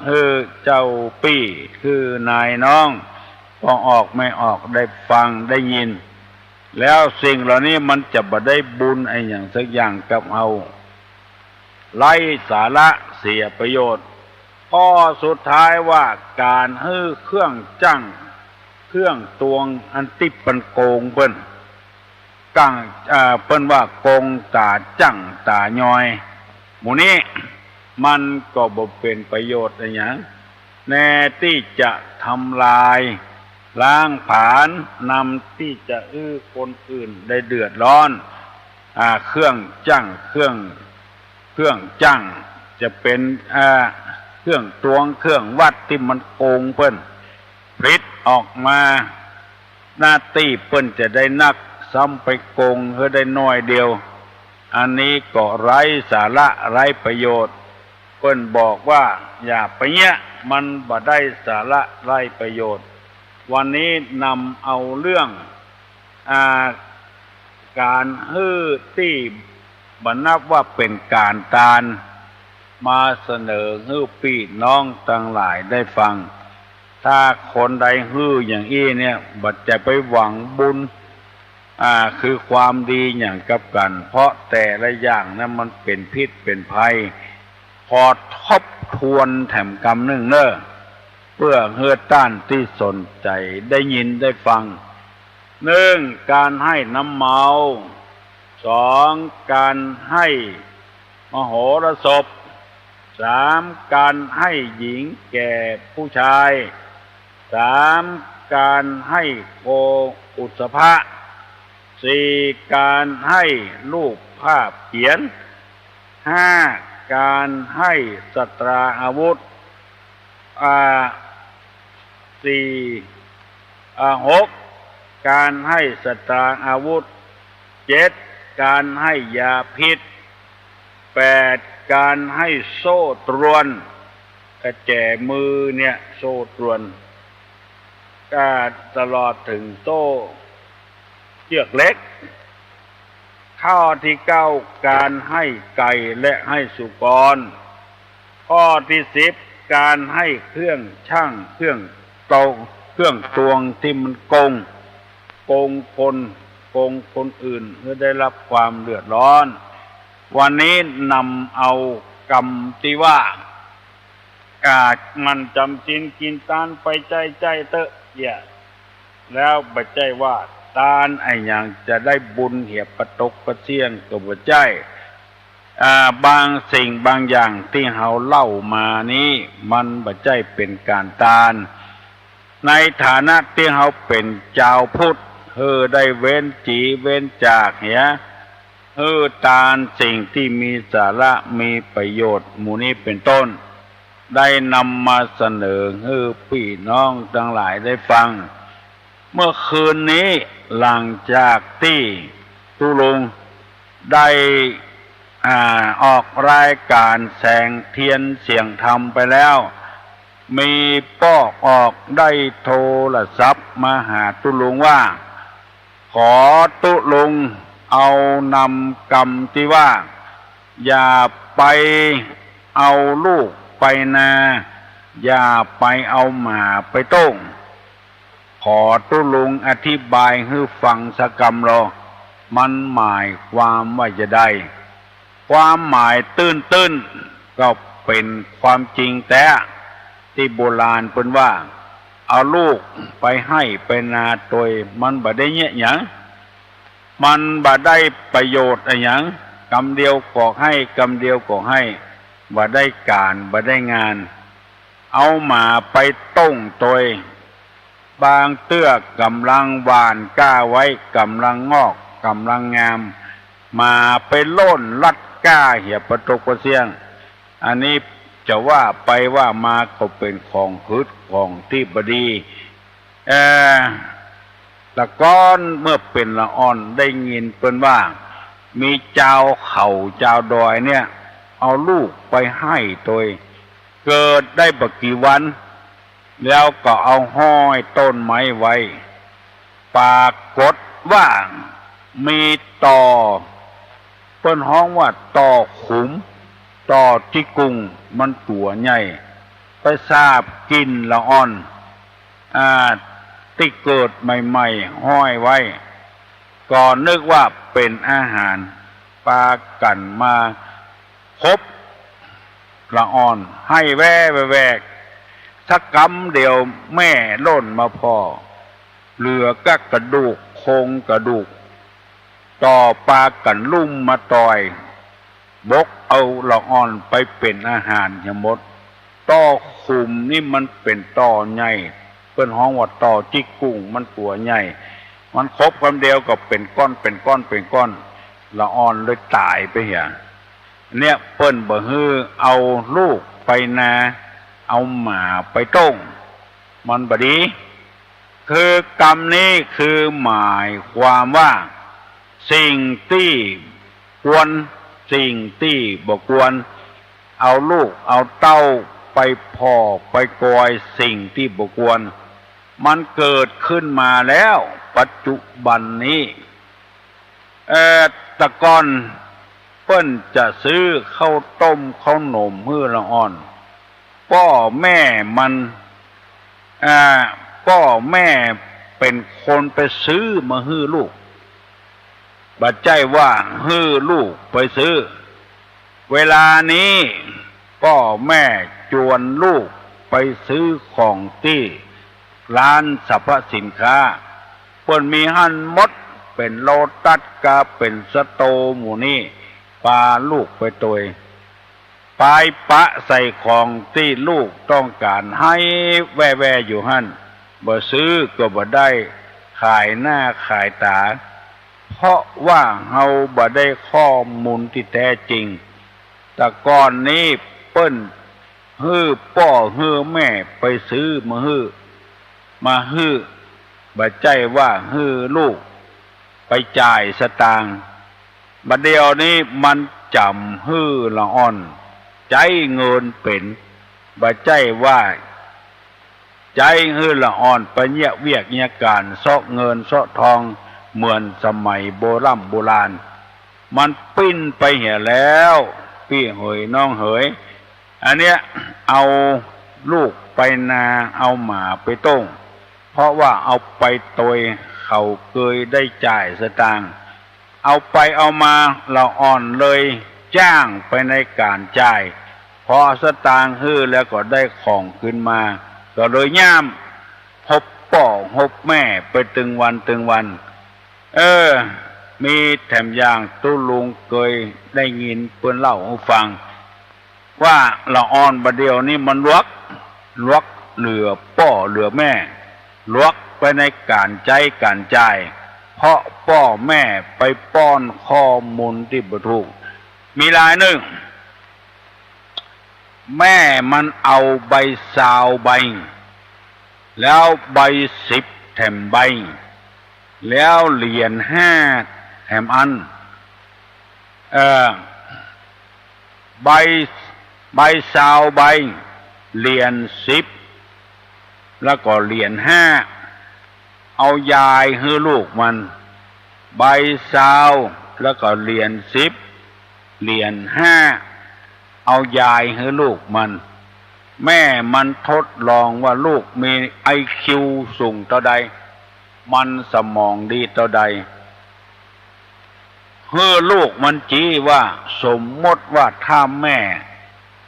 หื้อเจ้าปี้ หื้อนายน้อง ป้อออกแม่ออกได้ฟังได้ยิน แล้วสิ่งเหล่านี้มันจะบ่ได้บุญอะหยังสักอย่างกับเฮา ไร้สาระเสียประโยชน์ ข้อสุดท้ายว่าก๋านหื้อเครื่องจั่ง เครื่องตวงอันตี้เปิ้นโกงเปิ้น กั๋ง อ่า เปิ้นว่าโกงต๋าจั่งต๋ายอย หมู่นี้มันก็บ่เป๋นประโยชน์อะหยัง แน่ตี้จะทำลายล้างผลาญ นำตี้จะหื้อคนอื่นได้เดือดร้อน อ่า เครื่องจั่ง เครื่อง เครื่องจั่ง จะเป๋น อ่า เครื่องตวง เครื่องวัดตี้มันโกงเปิ้น ผลิตออกมา หน้าตี้เปิ้นจะได้นัก ซ้ำไปโกงหื้อได้น้อยเดียว อันนี้ก็ไร้สาระไร้ประโยชน์ เปิ้นบอกว่าอย่าไปเยียะ มันบ่ได้สาระไร้ประโยชน์ วันนี้นำเอาเรื่อง อ่า ก๋านหื้อตี้บ่นับว่าเป๋นก๋านตาน มาเสนอหื้อปี้น้องตังหลายได้ฟัง ถ้าคนใดหื้ออย่างอี้เนี่ย บ่ใจ้ไปหวังบุญ อ่า คือความดีหยังกับกั๋น เพราะแต่ละอย่างนั้นมันเป๋นพิษเป๋นภัย ขอทบทวนแถมกำนึ่งเน่อ เปื้อหื้อต้านตี้สนใจ๋ได้ยินได้ฟัง นึ่ง ก๋านให้น้ำเมา สอง ก๋านให้มโหรสพ สาม ก๋านให้หญิงแก่ผู้ชาย สาม ก๋านให้โคอุสภะ สี่ ก๋านให้รูปภาพเขียน ห้า ก๋านให้สัตราอาวุธ อ่า สี่ อ่า หก ก๋านให้สัตราอาวุธ เจ็ด ก๋านให้ยาพิษ แปด ก๋านให้โซ่ตรวน กระแจมือเนี่ย โซ่ตรวน อ่า ตลอดเถิงโซ่เจื้อกเหล็ก ข้อตี้เก้า ก๋านให้ไก่และให้สุกร ข้อตี้สิบ ก๋านให้เครื่องชั่ง เครื่องตวง เครื่องตวงตี้มันโกง โกงคน โกงคนอื่น หื้อได้รับความเดือดร้อน วันนี้นำเอากำตี้ว่า อ่า หมั่นจ๋ำศีลกิ๋นตานไปใจ้ๆ เต๊อะ เยียะ แล้วบ่ใจ้ว่าตานอะหยังจะได้บุญเหียปะตกปะเสี้ยงก็บ่ใจ้ อ่า บางสิ่งบางอย่างตี้เฮาเล่ามานี้ มันบ่ใจ้เป๋นก๋านตาน ในฐานะตี้เฮาเป๋นจาวพุทธ หื้อได้เว้นจี๋เว้นจากเหีย หื้อตานสิ่งตี้มีสาระมีประโยชน์หมู่นี้เป๋นต้น ได้นำมาเสนอหื้อปี้น้องตังหลายได้ฟัง เมื่อคืนนี้หลังจากตี้ตุ๊ลุงได้ อ่า ออกรายก๋านแสงเทียนเสียงธรรมไปแล้ว มีป้อออกได้โทรศัพท์มาหาตุ๊ลุงว่า ขอตุ๊ลุงเอานำกำตี้ว่า อย่าไปเอาลูกไปนา อย่าไปเอาหมาไปโต้ง ขอตุ๊ลุงอธิบายหื้อฟังสักกำลอ มันหมายความว่าจะใด ความหมายตื้นๆ ก็เป๋นความจริงแต๊ ตี้โบราณเปิ้นว่า เอาลูกไปไฮ่ไปนาตวย มันบ่ได้เยียะหยัง มันบ่ได้ประโยชน์อะหยัง กำเดียวก็ไห้ กำเดียวก็ไห้ บ่ได้ก๋าน บ่ได้งาน เอาหมาไปต้งตวย บางเตื้อก่ำลังหว่านกล้าไว้ ก่ำลังงอก ก่ำลังงาม หมาไปโล่นลัดกล้าเหียปะตกปะเสี้ยง อันนี้จะว่าไปว่ามาก็เป๋นของหืดของตี้บ่ดี เอ่อ แต่ก่อนเมื่อเป๋นละอ่อนได้ยินเปิ้นว่า มีจาวเขาจาวดอยเนี่ย เอาลูกไปไห้ตวย เกิดได้บ่กี่วัน แล้วก็เอาห้อยต้นไม้ไว้ ปรากฏว่ามีต่อ เปิ้นฮ้องว่าต่อขุม ต่อตี้กุ่ง มันตั๋วใหญ่ ไปสาบกิ๋นละอ่อน อ่า ตี้เกิดใหม่ๆ ห้อยไว้ ก็นึกว่าเป๋นอาหาร ปากั๋นมาคบละอ่อน ไห้แว่แว่แว่ สักกำเดียวแม่ล่นมาผ่อ เหลือก้ากระดูก โครงกระดูก ต่อปากั๋นลุ่มมาต่อย บกเอาละอ่อนไปเป๋นอาหารเหียหมด ต่อขุมนี่มันเป๋นต่อใหญ่ เปิ้นฮ้องว่าต่อตี้กุ่ง มันตั๋วใหญ่ มันคบกำเดียวก็เป๋นก้อน เป๋นก้อน เป๋นก้อน ละอ่อนเลยต๋ายไปเหีย เนี่ยเปิ้นบ่หื้อเอาลูกไปนา เอาหมาไปต้ง มันบ่ดี คือกำนี้คือหมายความว่า สิ่งตี้ควร สิ่งตี้บ่ควร เอาลูกเอาเต้าไปผ่อไปกอยสิ่งตี้บ่ควร มันเกิดขึ้นมาแล้วปัจจุบันนี้ เอ่อ แต่ก่อนเปิ้นจะซื้อข้าวต้มข้าวหนมหื้อละอ่อน ป้อแม่มัน อ่า ป้อแม่เป๋นคนไปซื้อมาหื้อลูก บ่ใจ้ว่าหื้อลูกไปซื้อ เวลานี้ป้อแม่จวนลูกไปซื้อของตี้ร้านสรรพสินค้า เปิ้นมีหั้นหมด เป๋นโลตัสกา เป๋นสโตร์หมู่นี้ ปาลูกไปตวย ปายปะใส่ของตี้ลูกต้องก๋าน ไห้แว่ๆ อยู่หั้น บ่ซื้อก็บ่ได้ ขายหน้าขายต๋า เพราะว่าเฮาบ่ได้ข้อมูลตี้แต๊จริง แต่ก่อนนี้เปิ้นหื้อป้อหื้อแม่ไปซื้อมาหื้อ มาหื้อ บ่ใจ้ว่าหื้อลูกไปจ่ายสตางค์ บ่าเดี่ยวนี้มันจ๋ำหื้อละอ่อนใจ๊เงินเป๋น บ่ใจ้ว่าใจ๊หื้อละอ่อนไปเยียะเวียกเยียะก๋านเซาะเงินเซาะทองเหมือนสมัยโบร่ำโบราณ มันปิ้นไปเหียแล้ว ปี้เหยน้องเหย อันเนี้ยเอาลูกไปนา เอาหมาไปต้ง เพราะว่าเอาไปตวย เขาเกยได้จ่ายสตางค์ เอาไปเอามาละอ่อนเลยจ้างไปในก๋านจ่าย พอเอาสตางค์หื้อแล้วก็ได้ของคืนมา ก็เลยย่ามฮบป้อฮบแม่ไปตึงวันตึงวัน เออ มีแถมอย่างตุ๊ลุงเกยได้ยินเปิ้นเล่าหื้อฟัง ว่าละอ่อนบ่าเดี่ยวนี้มันหลวก หลวกเหลือป้อเหลือแม่ หลวกไปในก๋านใจ๊ก๋านจ่าย เพราะป้อแม่ไปป้อนข้อมูลตี้บ่ถูก มีรายนึ่ง แม่มันเอาใบซาวใบ แล้วใบสิบแถมใบ แล้วเหรียญห้าแถมอัน เอ่อ ใบ ใบซาวใบ เหรียญสิบ แล้วก็เหรียญห้า เอายายหื้อลูกมัน ใบซาว แล้วก็เหรียญสิบ เหรียญห้า เอายายหื้อลูกมัน แม่มันทดลองว่าลูกมีไอคิวสูงเต้าใด มันสมองดีเต้าใด หื้อลูกมันจี้ว่า สมมติว่าถ้าแม่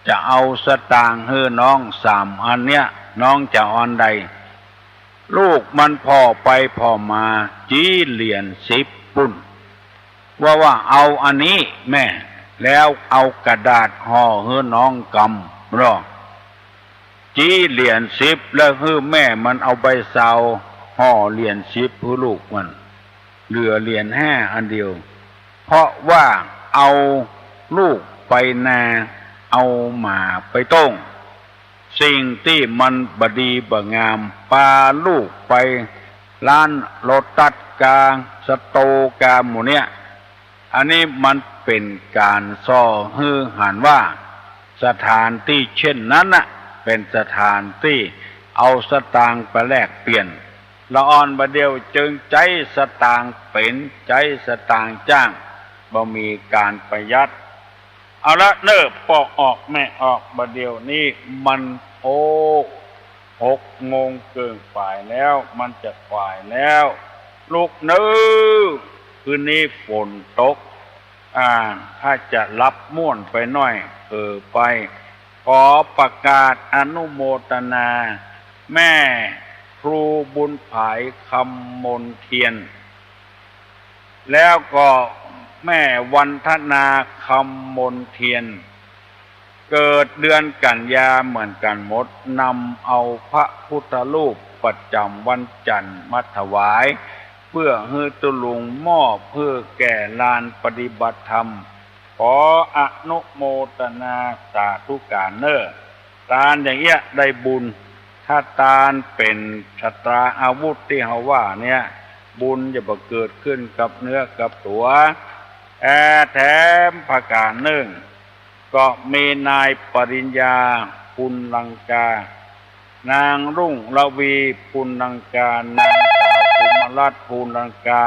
จะเอาสตางค์หื้อน้องสามอันเนี้ย น้องจะเอาอันใด ลูกมันผ่อไปผ่อมา จี้เหรียญสิบปุ้น ว่า ว่าเอาอันนี้แม่ แล้วเอากระดาษห่อหื้อน้องกำ เนาะ จี๋เหรียญสิบ แล้วหื้อแม่มันเอาใบซาวห่อเหรียญสิบหื้อลูกมัน เหลือเหรียญห้าอันเดียว เพราะว่าเอาลูกไปนา เอาหมาไปต้ง สิ่งตี้มันบ่ดีบ่งาม ปาลูกไปร้านโลตัสกา สโตร์กา หมู่เนี้ย อันนี้มันเป๋นก๋านส่อหื้อหันว่า สถานตี้เช่นนั้นน่ะ เป๋นสถานตี้เอาสตางค์ไปแลกเปลี่ยน ละอ่อนบ่าเดี่ยวจึงใจ๊สตางค์เป๋น ใจ๊สตางค์จ้าง บ่มีก๋านประหยัด เอาละเน่อ ป้อออกแม่ออก บ่าเดี่ยวนี้มัน โอ้ หกโมงเกิ่งป๋ายแล้ว มันจะขวายแล้ว ลุกเน่อ คืนนี้ฝนตก อ่า ถ้าจะหลับม่วนไปหน้อย เผลอไป ขอประกาศอนุโมตนา แม่ครูบุญผาย คำมนเทียน แล้วก็แม่วันธนา คำมนเทียน เกิดเดือนกันยาเหมือนกั๋นหมด นำเอาพระพุทธรูปประจ๋ำวันจันทร์มาถวาย เปื้อหื้อตุ๊ลุงมอบหื้อแก่ลานปฏิบัติธรรม ขออนุโมตนาสาธุก๋านเน่อ ตานอย่างเอี้ยได้บุญ ถ้าตานเป๋นชะตาอาวุธตี้เฮาว่าเนี้ย บุญจะบ่เกิดขึ้นกับเนื้อกับตั๋ว แอ แถมประก๋านนึ่ง ก็มีนายปริญญา ปุณณังกา นางรุ่งระวี ปุณณังกา นางสาวภูมิรัตน์ ปุณณังกา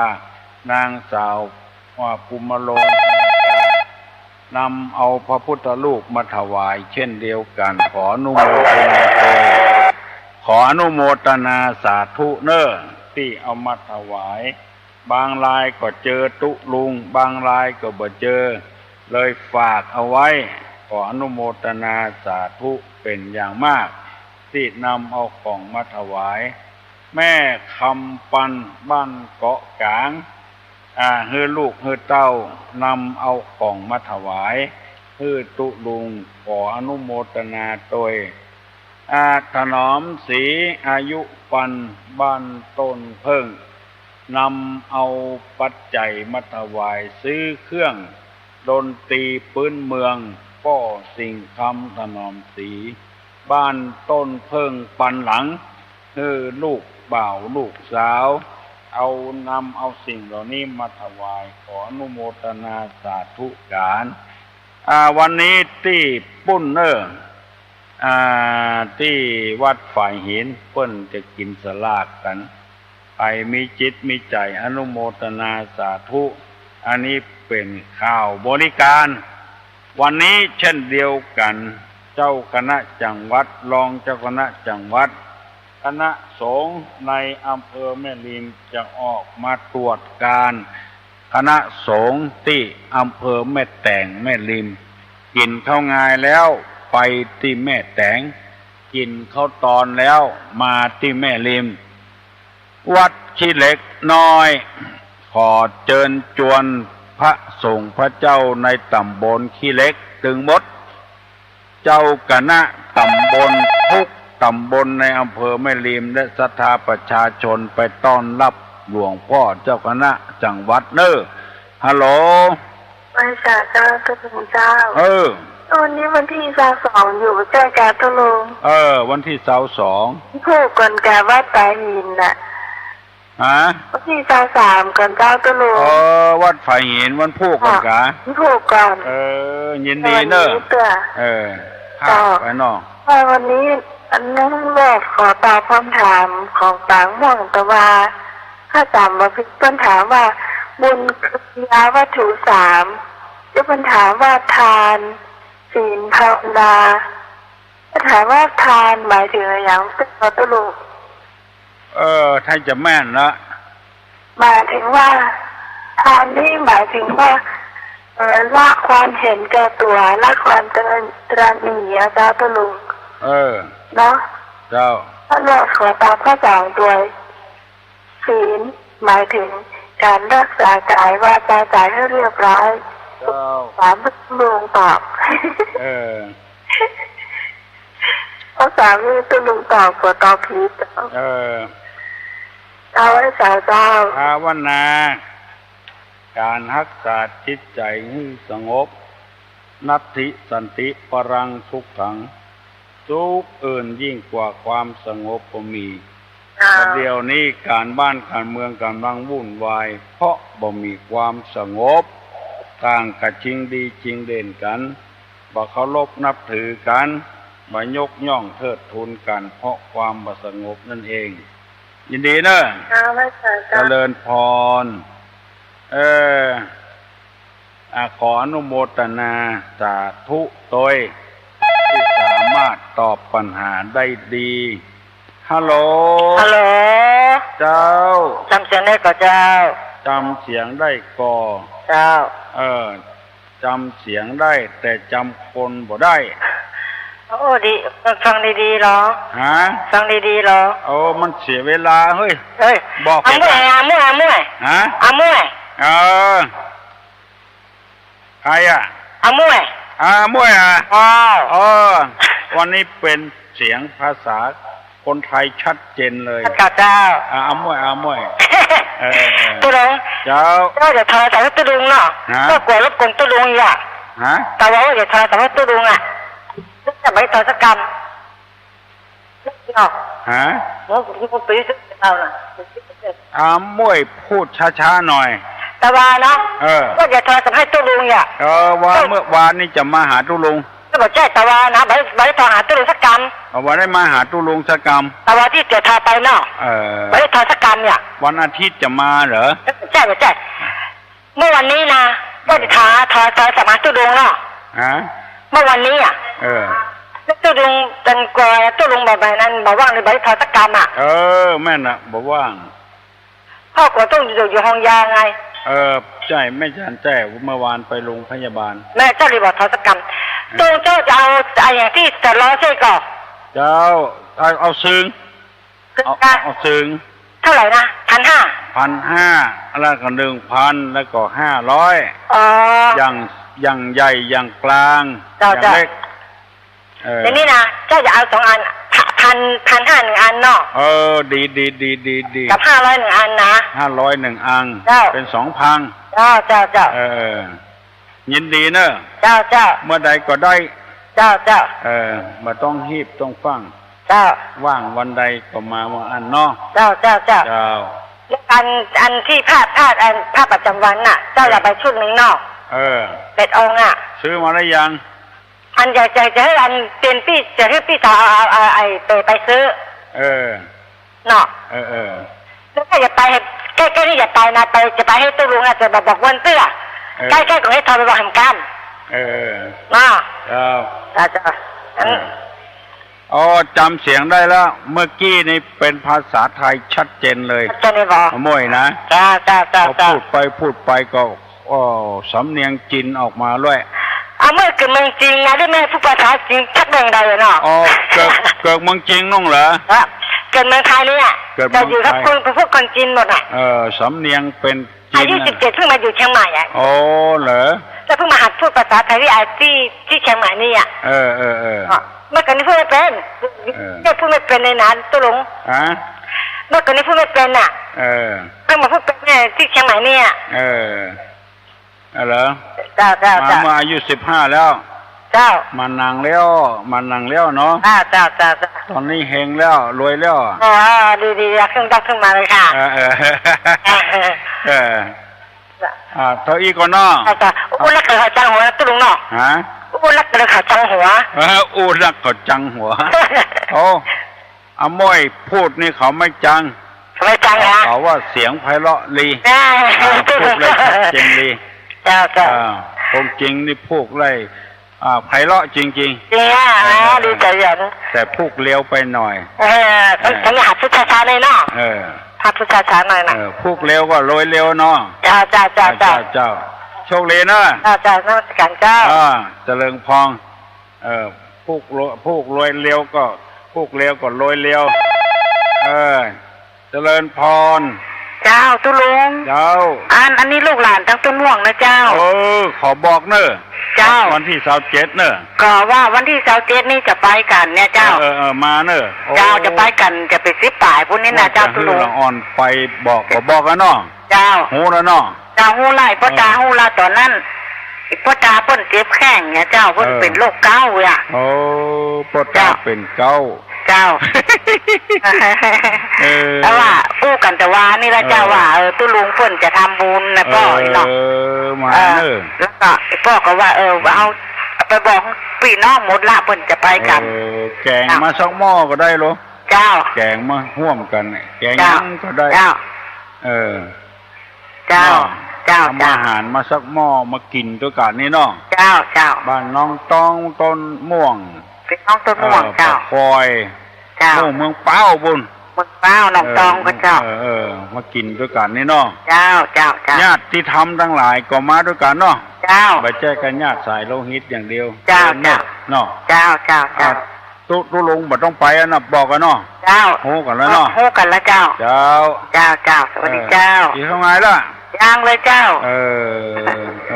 นางสาว ว่าปุมมะโลง นำเอาพระพุทธรูปมาถวายเช่นเดียวกั๋น ขออนุโมทนาโตย ขออนุโมทนาสาธุเน่อ ตี้เอามาถวาย บางรายก็เจอตุ๊ลุง บางรายก็บ่เจอ เลยฝากเอาไว้ ขออนุโมทนาสาธุเป๋นอย่างมาก ตี้นำเอาของมาถวาย แม่คำปัน บ้านเกาะก๋าง อ่า หื้อลูกหื้อเต้านำเอาของมาถวาย หื้อตุ๊ลุง ขออนุโมทนาโตย อ่า ถนอมศรี อายุปัน บ้านต้นเผิ้ง นำเอาปัจจัยมาถวายซื้อเครื่องดนตรีปื๊นเมือง ป้อสิงห์คำ ถนอมศรี บ้านต้นเผิ้งปันหลัง หื้อลูกบ่าวลูกสาว เอา นำเอาสิ่งเหล่านี้มาถวาย ขออนุโมทนาสาธุก๋าน อ่า วันนี้ตี้ปุ้นเน่อ อ่า ตี้วัดฝายหิน เปิ้นจะกิ๋นสลากกั๋น ใผมีจิตมีใจ๋อนุโมทนาสาธุ อันนี้เป๋นค่าวบริการ วันนี้เช่นเดียวกั๋น เจ้าคณะจังหวัด รองเจ้าคณะจังหวัด คณะสงฆ์ในอำเภอแม่ริมจะออกมาตรวจการ คณะสงฆ์ตี้อำเภอแม่แตงแม่ริม กิ๋นข้าวงายแล้วไปตี้แม่แตง กิ๋นข้าวตอนแล้วมาตี้แม่ริม วัดขี้เหล็กน้อย ขอเจิญจวนพระสงฆ์พระเจ้าในต๋ำบลขี้เหล็กตึงหมด เจ้าคณะต๋ำบลทุกต๋ำบลในอำเภอแม่ริม และศรัทธาประชาชนไปต้อนรับหลวงป้อเจ้าคณะจังหวัดเน่อ ฮัลโหล ไหว้สาเจ้าตุ๊ลุงเจ้า เออ วันนี้วันตี้ซาวสองอยู่ใจ้ก่ะตุ๊ลุง เออ วันตี้ซาวสอง ผูกก่อนก่ะวัดฝายหินน่ะ ฮะ วันตี้ซาวสามก่อนเจ้าตุ๊ลุง เออ วัดฝายหินวันพูกก่อนก่ะ วันพูกก่อน เออ ยินดีเน่อ วันนี้เตื้อ เออ เจ้า ไปเนาะ ว่าวันนี้อันนั้นแหละขอตอบคำถามของปางม่วงตะวา ถ้าจ๋ำบ่ผิดเปิ้นถามว่า บุญกิริยาวัตถุสาม แล้วเปิ้นถามว่าทาน ศีล ภาวนา เปิ้นถามว่าทานหมายถึงอะหยังเจ้าตุ๊ลุง เออ ถ้าจะแม่นละ หมายถึงว่า ทานนี่หมายถึงว่า เอ่อ ละความเห็นแก่ตั๋ว ละความตระ ตระหนี่อะเจ้าตุ๊ลุง เออ เนาะ เจ้า แล้วขอตอบข้อสองตวย ศีลหมายถึง การรักษากายวาจาใจ๋หื้อเรียบร้อย เจ้า สามารถลุงตอบ เออ เพราะสามารถลุงตอบ กั๋วตอบผิด เออ เอาไว้สาวเจ้า ภาวนา ก๋านฮักษาจิตใจ๋หื้อสงบ นัตถิสันติปรังสุขัง สุขอื่นยิ่งกว่าความสงบบ่มี อ่า เดี๋ยวนี้ก๋านบ้านก๋านเมืองก่ำลังวุ่นวาย เพราะบ่มีความสงบ ต่างก็จิงดีจิงเด่นกั๋น บ่เคารพนับถือกั๋น บ่ยกย่องเทิดทูนกั๋น เพราะความบ่สงบนั่นเอง ยินดีเนอะ ค่ะ ไหว้สาเจ้า เจริญพร เออ อ่ะ ขออนุโมทนาสาธุตวย ตี้สามารถตอบปัญหาได้ดี ฮัลโหล ฮัลโหล เจ้า จ๋ำเสียงได้ก่อเจ้า จ๋ำเสียงได้ก่อ เจ้า เออ จ๋ำเสียงได้ แต่จ๋ำคนบ่ได้ โอ้ ดี ฟังดีๆ ลอ ฮะ ฟังดีๆ ลอ โอ้ มันเสียเวลา เฮ้ย เฮ้ย บอก อาม่วย อาม่วย อาม่วย ฮะ อาม่วย เออ ใครอะ อาม่วย อาม่วยอะ อ้าว เออ วันนี้เป๋นเสียงภาษาคนไทยชัดเจนเลย เจ้า เจ้า อ่ะ อาม่วย อาม่วย เออ เออ เออ ตุ๊ลุง เจ้า เจ้าอย่าโทรศัพท์หื้อตุ๊ลุงเนาะ ฮะ ก็กั๋วรบกวนตุ๊ลุงอีกอะ ฮะ แต่ว่าอย่าโทรศัพท์หื้อตุ๊ลุงอะ จะไปโทรศัพท์กำ เนาะ ฮะ โอ้ ผมก็ไปซื้อกับเราน่ะ อาม่วยพูดช้าๆ หน่อย ตะวาเนาะ เออ ก็อย่าโทรศัพท์หื้อตุ๊ลุงอย่า เออ ว่า ก็ เมื่อวานนี้จะมาหาตุ๊ลุง ก็บ่ใจ้ตะวานะ บ่ บ่ได้โทรหาตุ๊ลุงสักกำ เอา บ่ได้มาหาตุ๊ลุงสักกำ ตะวาตี้เจียวโทรไปเนาะ เออ บ่ได้โทรสักกำอย่า วันอาทิตย์จะมาเหรอ บ่ใจ้ บ่ใจ้ เมื่อวันนี้นะ ก็จะโทร โทร โทรศัพท์หาตุ๊ลุงเนาะ ฮะ เมื่อวันนี้อะ เออ ตุ๊ลุง ตันกั๋วตุ๊ลุงบ่ บ่นั้นบ่ว่างเลย บ่ได้โทรสักกำอะ เออ แม่นน่ะ บ่ว่าง เพราะกั๋วตุ๊ลุงอยู่ อยู่ห้องยาไง เออ ใจ้ แม่จันแจ้ว เมื่อวานไปโรงพยาบาล แม่เจ้าเลยบ่โทรสักกำ เออ ตุ๊ลุงเจ้าจะเอา เอาอะหยังตี้จะรอใจ้ก่อ เจ้า เอา เอาซืง เอา เอาซืง เท่าไหร่นะ พันห้า พันห้า แล้วก็หนึ่งพัน แล้วก็ห้าร้อย อ๋อ อย่าง อย่างใหญ่ อย่างกลาง เจ้า อย่างเล็ก เจ้า เออ อย่างนี้นะ เจ้าจะเอาสองอัน พัน พันห้าหนึ่งอันเนาะ เออ ดี ดี ดี ดี ดี กับห้าร้อยหนึ่งอันนะ ห้าร้อยหนึ่งอัน เจ้า เป๋นสองพัน เจ้า เจ้า เจ้า เออ ยินดีเนอะ เจ้า เจ้า เมื่อใดก็ได้ เจ้า เจ้า เออ บ่ต้องฮีบต้องฟั่ง เจ้า ว่างวันใดก็มาวันอั้นเนาะ เจ้า เจ้า เจ้า เจ้า แล้วอัน อันตี้พระ พระ อันพระประจ๋ำวันน่ะ เจ้า เออ อย่าไปชุดหนึ่งเนาะ เออ แปดองค์อะ ซื้อมาแล้วยัง อันใหญ่ ใหญ่จะหื้ออันเป๋นปี้ จะหื้อปี้สาวเอา เอา เอาไอ้ไป ไปซื้อ เออ เนาะ เออ เออ แล้วก็อย่าไป ใก้ ใก้นี่อย่าไปนะ ไป จะไปหื้อตุ๊ลุงอะ จะบอก บอกวันเตื้อ เออ ใก้ ใก้ก็หื้อโทรไปบอกแหมกำ เออ เนาะ เจ้า เจ้า เจ้า เออ อัน อ๋อ จ๋ำเสียงได้แล้ว เมื่อกี้นี่เป๋นภาษาไทยชัดเจนเลย ชัดเจนเลยบ่ อาม่วยนะ เจ้า เจ้า เจ้า พอ เจ้า พูดไปพูดไปก็ โอ้ สำเนียงจีนออกมาด้วย อาม่วยเกิดเมืองจีนไง ได้แม่พูดภาษาจีนชัดเมืองใดอะเนาะ อ๋อ เกิด เกิดเมืองจีนนู่นเหรอ ครับ เกิดเมืองไทยเนี่ย เกิดเมืองไทย แต่อยู่กับคน พวกคนจีนหมดอะ เออ สำเนียงเป๋นจีน อายุ น่ะ สิบเจ็ด เพิ่งมาอยู่เชียงใหม่อะ อ๋อ เหรอ แล้วเพิ่งมาหัดพูดภาษาไทยที่ ไอ้ ที่ ที่เชียงใหม่นี่อะ เออ เออ เออ อ๋อ เมื่อก่อนนี้พูดไม่เป็น เออ เนี่ยพูดไม่เป็นเลยนะตุ๊ลุง ฮะ เมื่อก่อนนี้พูดไม่เป็นน่ะ เออ เพิ่งมาพูดเป็นเนี่ยที่เชียงใหม่เนี่ย เออ อะเหรอ เจ้า เจ้า มา เจ้า เมื่ออายุสิบห้าแล้ว เจ้า มานังแล้ว มานังแล้วเนาะ อ่า เจ้า เจ้า เจ้า ต๋อนนี้เฮงแล้ว รวยแล้ว อ๋อ ดี ดี ดี ขึ้น ขึ้นมาเลยค่ะ เออ เออ เออ เออ อ่า เต้าอี้ก่อนเนาะ เจ้า เจ้า อู้นักเกิดเขาจังหัวตุ๊ลุงเนาะ ฮะ อู้นักเกิดเขาจังหัว เออ อู้นักเขาจังหัว โอ้ อาม่วยพูดนี่เขาไม่จัง ไม่จังเหรอ เขาว่าเสียงไพเราะดี อ่า อ่า พูดได้ชัดเจนดี เจ้า เจ้า อ่า ความจริงนี่พูดได้ อ่า ไพเราะจริงๆ จริงอ่ะ เออ อ่า ดีใจ๋อย่าง แต่พูดเร็วไปหน่อย เออ เออ ต้องหัดพูดช้าๆ หน่อยเนาะ เออ หัดพูดช้าๆ หน่อยนะ เออ พูดเร็วก็รวยเร็วเนาะ เจ้า เจ้า เจ้า เจ้า เจ้า เจ้า โชคดีนะ เจ้า เจ้า นมัสการเจ้า อ่า เจริญพร เออ พูดรวย พูดรวยเร็วก็ พูดเร็วก็รวยเร็ว เออ เจริญพร เจ้า ตุ๊ลุง เจ้า อัน อันนี้ลูกหลานตังต้นม่วงนะเจ้า เออ ขอบอกเน่อ เจ้า วันตี้ซาวเจ็ดเน่อ ก็ว่าวันตี้ซาวเจ็ดนี่จะไปกั๋นเนี่ยเจ้า เออ เออ เออ มาเน่อ เจ้า โอ้ จะไปกั๋น จะไปสิบป๋ายปู๊นนี่นะเจ้า ตุ๊ลุง ละอ่อนไปบอก บอก บอกกั๋นเนาะ เจ้า ฮู้แล้วเนาะ เจ้า ฮู้แล้ว ป้อต๋า ฮู้แล้วต๋อนนั้น ป้อต๋าเปิ้นเจ็บแข้งเนี่ยเจ้า เปิ้น เออ เป๋นโรคเก๊าต์อ่ะ โอ้ ป้อต๋า เจ้า เป๋นเก๊าต์ เจ้า เออ แต่ว่าอู้กั๋นแต่วานี่ละเจ้า เออ ว่า เออ ตุ๊ลุงเปิ้นจะทำบุญนะป้อ เออ เนาะ มา เออ เน่อ แล้วก็ป้อก็ว่า เออ เอาไปบอกปี้น้องหมดละ เปิ้นจะไปกั๋น เออ แก๋งมาสักหม้อก็ได้โล เจ้า แก๋งมาฮ่วมกั๋น แก๋ง เจ้า หยังก็ได้ เจ้า เออ เจ้า เนาะ เจ้า ทำอาหารมาสักหม้อมากิ๋นตวยกั๋นนี่เนาะ เจ้า เจ้า บ้านหนองตอง ต้นม่วง เป๋นหนองต้นม่วง เออ เจ้า ป่าคอย เจ้า โอ้ เมืองป๊าวปู๊น เมืองป๊าว หนองตอง เออ ก็เจ้า เออ เออ มากิ๋นตวยกั๋นนี่เนาะ เจ้า เจ้า เจ้า ญาติธรรมตังหลายก็มาตวยกั๋นเนาะ เจ้า บ่ใจ้กั๋นญาติสายโลหิตอย่างเดียว เจ้า เจ้า เนาะ เจ้า เจ้า เจ้า อ่ะ ตุ๊ ตุ๊ลุงบ่ต้องไปอะนะ บอกกั๋นเนาะ เจ้า ฮู้กั๋นแล้วเนาะ ฮู้กั๋นแล้วเจ้า เจ้า เจ้า เจ้า สวัสดีเจ้า เออ กิ๋นข้าวงายละ ยังเลยเจ้า เออ เอ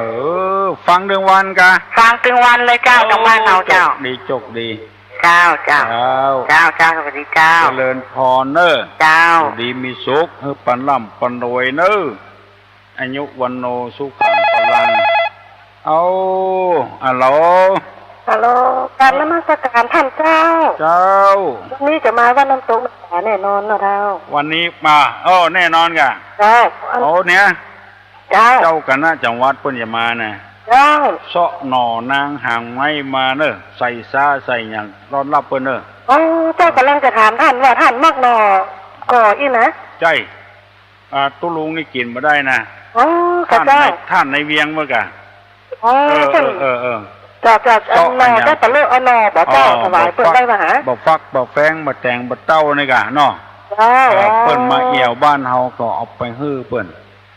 อ ฟังตึงวันกา ฟังตึงวันเลยเจ้า โอ้ ตางบ้านเฮาเจ้า โจคดี โจคดี เจ้า เจ้า เจ้า เจ้า เจ้า สวัสดีเจ้า เจริญพรเน่อ เจ้า อยู่ดีมีสุข หื้อปันร่ำปันรวยเน่อ อายุวัณโณสุขังพลัง เอา ฮัลโหล ฮัลโหล กราบนมัสการต้านเจ้า เจ้า วันนี้จะมาวัดน้ำตกแม่สาแน่นอนเนาะเจ้า วันนี้มา โอ้ แน่นอนก่ะ เจ้า อัน โอ้ เนี่ย เจ้า เจ้าคณะจังหวัดเปิ้นจะมานะ เจ้า เซาะหน่อนางหางไม้มาเน่อ ใส่ซ้าใส่หยังต้อนฮับเปิ้นเน่อ อ๋อ เจ้าก่ำลังจะถามต้านว่าต้านมักหน่อก่ออี้นะ ใจ้ อ่า ตุ๊ลุงนี่กิ๋นบ่ได้นะ อ๋อ ต้านใน เจ้า ต้านในเวียงเมื่อก่ะ อ๋อ เออ เปิ้น เออ เออ เออ เจ้า เจ้า เซาะ อันหน่อ อันหยัง ได้ปะเลอะ เอาหน่อบ่เจ้า อ๋อ ถวายเปิ้นได้ปะหา บ่ฟัก บ่แฟง บ่แตง บ่เต้านี่ก่ะเนาะ เจ้า เออ เปิ้นมาเอี่ยวบ้านเฮาก็เอาไปหื้อเปิ้น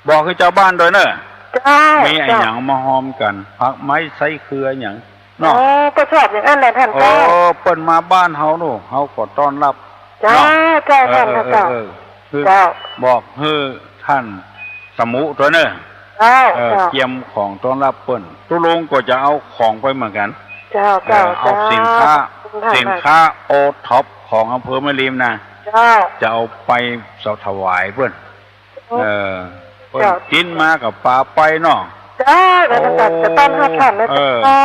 บอกหื้อเจ้าบ้านตวยเน่อ เจ้า มีอะหยังมาฮอมกั๋น ผักไม้ไส้เครือหยัง เนาะ อ๋อ ก็ชอบอย่างนั้นแหละต้านเจ้า เออ เปิ้นมาบ้านเฮาโน่ เฮาก็ต้อนฮับ เจ้า เนาะ เจ้า เออ ต้าน เออ เจ้า เออ เออ คือ เจ้า บอกหื้อต้านสมุตวยเน่อ เจ้า เออ เจ้า เกียมของต้อนฮับเปิ้น ตุ๊ลุงก็จะเอาของไปเหมือนกั๋น เจ้า เออ เจ้า เอาสินค้า เจ้า ขอบคุณค่ะ สินค้าโอท็อปของอำเภอแม่ริมนะ เจ้า จะเอาไปถวายเปิ้น เออ เปิ้น เจ้า กิ๋นมาก็ปาไปเนาะ เจ้า แล้วก็ โอ้ จะต้อนฮับต้านนะ เออ เจ้า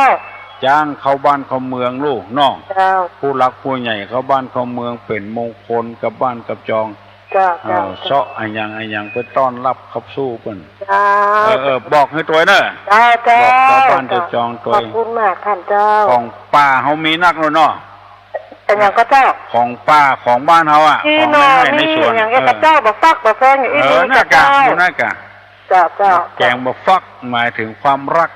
จ้างเข้าบ้านเข้าเมืองลูกเนาะ เจ้า ผู้หลักผู้ใหญ่เข้าบ้านเข้าเมืองเป๋นมงคลกับบ้านกับจอง เจ้า เออ เจ้า เซาะอะหยังอะหยังไปต้อนฮับขับสู้เปิ้น เจ้า เออ เออ บอกหื้อตวยเน่อ เจ้า เจ้า บอกเจ้าบ้านเจ้าจองตวย ขอบคุณมากต้านเจ้า ของป่าเฮามีนักแล้วเนาะ อะหยังก็เจ้า ของป่าของบ้านเฮาอะ มี ของในไฮ่ในสวน มีอะหยัง เออ ก็เจ้า บ่ฟักบ่แฟงอย่างอี้ เออ มี นั่นก่ะ เจ้า อยู่นั่นก่ะ เจ้า เจ้า แกงบ่ฟักหมายถึงความฮัก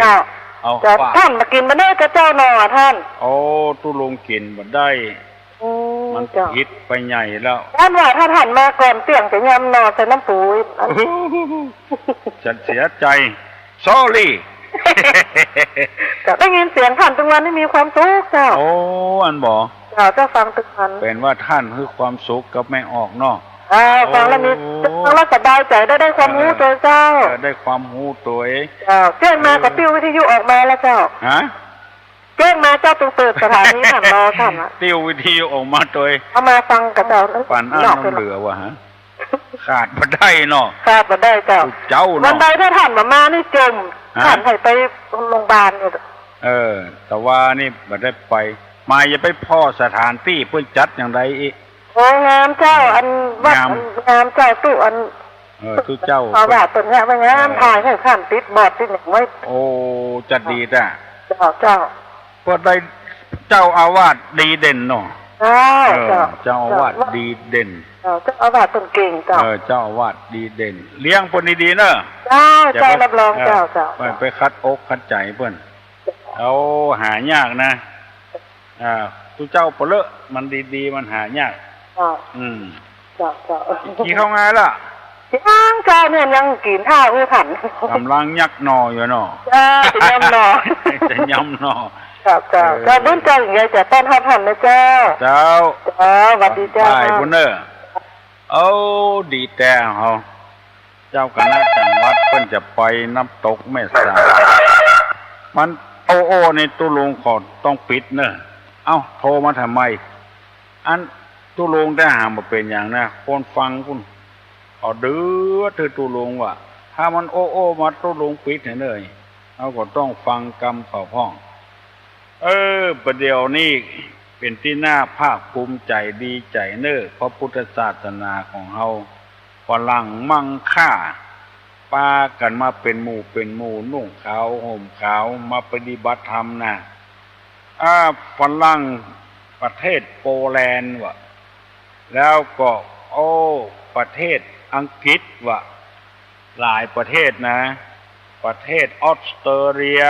เจ้า เอา เจ้า ป่า ต้านบ่กิ๋นบ่ได้ก็เจ้าหน่อต้าน โอ้ ตุ๊ลุงกิ๋นบ่ได้ อืม มัน เจ้า ผิดไปใหญ่แล้ว ต้านว่าถ้าต้านมาก่อนเตี้ยงจะยำหน่อใส่น้ำปูอีก อัน ฉันเสียใจ๋ sorry เจ้า ได้ยินเสียงต้านตึงวันนี่มีความสุขเจ้า โอ้ อันบ่ เจ้า เจ้าฟังตึงวัน เป๋นว่าต้านหื้อความสุขกับแม่ออกเนาะ อ่า ฟังแล้วมี โอ้ ฟังแล้วสบายใจ๋ ได้ ได้ความฮู้ตวยเจ้า เออ ได้ความฮู้ตวย เจ้า เตี้ยงมาก็ เออ ปิ้ววิทยุออกมาแล้วเจ้า ฮะ เตี้ยงมาเจ้าต้องเปิดสถานีต้านรอต้านอะ ปิ้ววิทยุออกมาตวย เอามาฟังกับเจ้า ปันอ้ายน้ำเหลือว่ะฮะ ขาดบ่ได้เนาะ ขาดบ่ได้เจ้า เจ้าเนาะ วันใดถ้าต้านบ่มานี่จม ฮะ ต้านหื้อไปโรงพยาบาลเนี่ย เออ แต่ว่านี่บ่ได้ไป มาอย่าไปผ่อสถานตี้เปิ้นจัดอย่างใดอีก โอ้ งามเจ้า อืม อันวัด งาม อันงามเจ้า ตุ๊อัน เออ ตุ๊เจ้า อาวาสเปิ้นเยียะไว้งาม เออ ถ่ายหื้อต้านติดบอร์ดติดหยังไว้ โอ้ จะดีจ้ะ เจ้า เจ้า เปิ้นได้เจ้าอาวาสดีเด่นเนาะ เจ้า เออ เจ้า เจ้าอาวาส เจ้า ดีเด่น เจ้า เจ้าอาวาสเปิ้นเก่งเจ้า เออ เจ้าอาวาสดีเด่น เลี้ยงเปิ้นดีๆ เน่อ เจ้า อย่าไป เจ้า รับรอง เออ เจ้า เจ้า ไป ไปขัดอกขัดใจ๋เปิ้น เอาหายากนะ อ่า ตุ๊เจ้าปะเลอะ มันดีๆ มันหายาก เจ้า อืม เจ้า เจ้า กิ๋นข้าวงายละ ยังเจ้า เนี่ยยังกิ๋นข้าวไม่ทัน ก่ำลังยักหน่ออยู่เนาะ เจ้า จะยำหน่อ จะยำหน่อ เจ้า เจ้า เออ เจ้าบุญเจ้าอย่างใหญ่จะต้อนฮับต้านนะเจ้า เจ้า เจ้า สวัสดีเจ้า บ่ายพุ้นเน่อ เอ้า ดีแต๊เฮา เจ้าคณะจังหวัดเปิ้นจะไปน้ำตกแม่สาย มัน โอ้ โอ้ นี่ตุ๊ลุงก็ต้องปิดเน่อ เอ้า โทรมาทำไม อันตุ๊ลุงแต๊หาบ่เป๋นหยังนะ คนฟังปุ้น เอาเดือดหื้อตุ๊ลุงว่า ถ้ามันโอ้ โอ้ มาตุ๊ลุงปิดหื้อเน่อ เฮาก็ต้องฟังกำเขาพ่อง เออ ประเดี๋ยวนี้เป๋นตี้น่าภาคภูมิใจ๋ดีใจ๋เน่อ พระพุทธศาสนาของเฮา ฝรั่งมังค่า ปากั๋นมาเป๋นหมู่เป๋นหมู่ นุ่งขาวห่มขาว มาปฏิบัติธรรมนะ อ่า ฝรั่งประเทศโปแลนด์วะ แล้วก็ โอ้ ประเทศอังกฤษวะ หลายประเทศนะ ประเทศออสเตรเลีย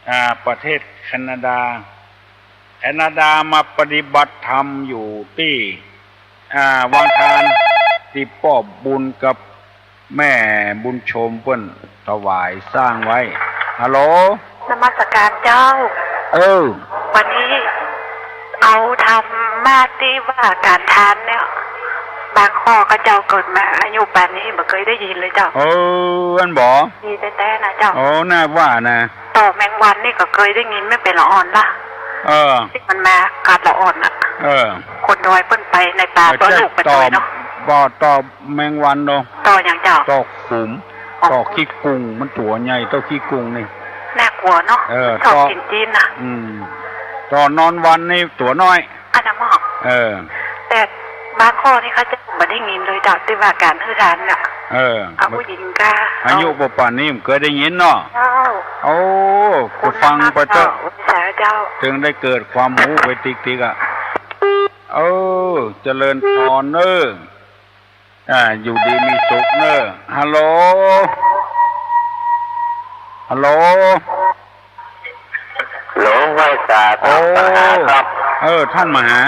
อ่า ประเทศแคนาดา แคนาดามาปฏิบัติธรรมอยู่ตี้ อ่า วังคาร ตี้ป้อบุญกับแม่บุญชมเปิ้นถวายสร้างไว้ ฮัลโหล นมัสการเจ้า เออ วันนี้เอาธรรมะตี้ว่าก๋านทานเนี่ย บางข้อข้าเจ้าเกิดมาอายุป่านนี้บ่เกยได้ยินเลยเจ้า เออ อั้นบ่ ดีแต๊ๆ นะเจ้า โอ้ น่าว่านะ ต่อแมงวันนี่ก็เกยได้ยินแม่นเป๋นละอ่อนละ เออ ตี้มันมากัดละอ่อนน่ะ เออ คนดอยเปิ้นไปในป่า เออ เปิ้นลูกไปตวยเนาะ บ่ต่อแมงวันเนาะ ต่อหยังเจ้า ต่อขุม อ๋อ ต่อขี้กุง มันตั๋วใหญ่เต้าขี้กุงนี่ น่ากลัวเนาะ เออ มันชอบ ต่อ กิ๋นจีนน่ะ อืม ต่อนอนวันนี่ตั๋วน้อย อันนั้นหมอ เออ แต่บางข้อนี่ข้าเจ้าบ่ได้ยินเลยเจ้า ตี้ว่าก๋านหื้อทานน่ะ เออ เอาผู้หญิงก้า อายุ เอา บ่ป่านนี้บ่เกยได้ยินเนาะ เจ้า โอ้ ก็ฟังไปเต๊อะ สาธุเจ้า จึงได้เกิดความฮู้ไปติ๊กๆ อะ เออ เจริญพรเน่อ อ่า อยู่ดีมีสุขเน่อ ฮัลโหล ฮัลโหล หลวงไหว้สา โอ้ ตามปัญหาครับ เออ ท่านมหา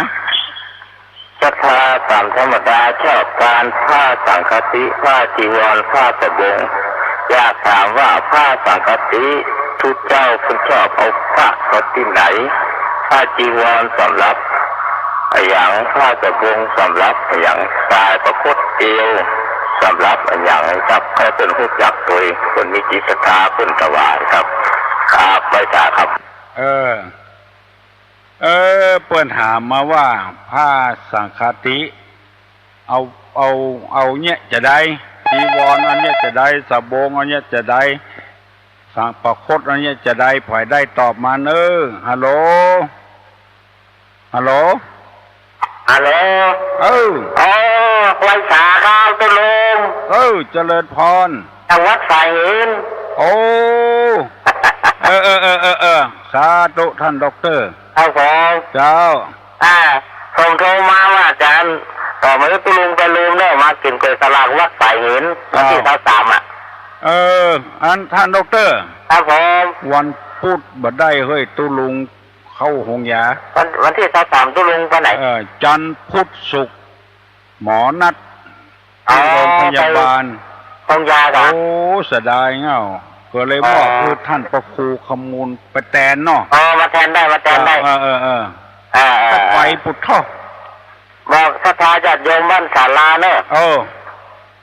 ศรัทธาต๋ามธรรมดา ชอบทานผ้าสังฆาทิ ผ้าจีวร ผ้าสบง อยากถามว่าผ้าสังฆาทิ ตุ๊เจ้าเปิ้นชอบเอาพระเขาตี้ไหน ผ้าจีวรสำหรับอะหยัง ผ้าสบงสำหรับอะหยัง สายประคตเอวสำหรับอะหยังครับ ใค่เปิ้นฮู้จักตวย เปิ้นมีจิตศรัทธาเปิ้นถวายครับ ครับ ไหว้สาครับ เออ เออ เปิ้นถามมาว่าผ้าสังฆาทิ เอา เอา เอาเยียะจาใด จีวรอันเยียะจาใด สบงอันเยียะจาใด สัง ประคตอันเยียะจาใด ใผได้ตอบมาเน่อ ฮัลโหล ฮัลโหล ฮัลโหล เออ อ๋อ ไหว้สาครับตุ๊ลุง เออ เจริญพร จากวัดสายหิน โอ้ เออ เออ สาธุ ท่านด็อกเตอร์ ครับผม เจ้า อ่า ผมโทรมาว่าอาจารย์ ต่อมาตุ๊ลุงไปลืมเน่อ มากิ๋นก๋วยสลากวัดสายหิน วันตี้ เจ้า ซาวสาม อ่ะ เออ อันท่านด็อกเตอร์ ครับผม วันพุธบ่ได้เฮ้ย ตุ๊ลุงเข้าโฮงยา วัน วันตี้ซาวสาม ตุ๊ลุงไปไหน เออ จันทร์พุธศุกร์ หมอนัด อ๋อ ตี้โฮงพยาบาล ไปโฮงยาก่อน โอ้ เสียดายเง่า ก็เลยมอบ อ๋อ หื้อท่านพระครูคำมูลไปแตนเนาะ อ๋อ มาแตนได้ มาแตนได้ เออ เออ เออ เออ เออ ถ้าไปปุถะ บอกศรัทธาญาติโยมบ้านศาลาเนอะ เออ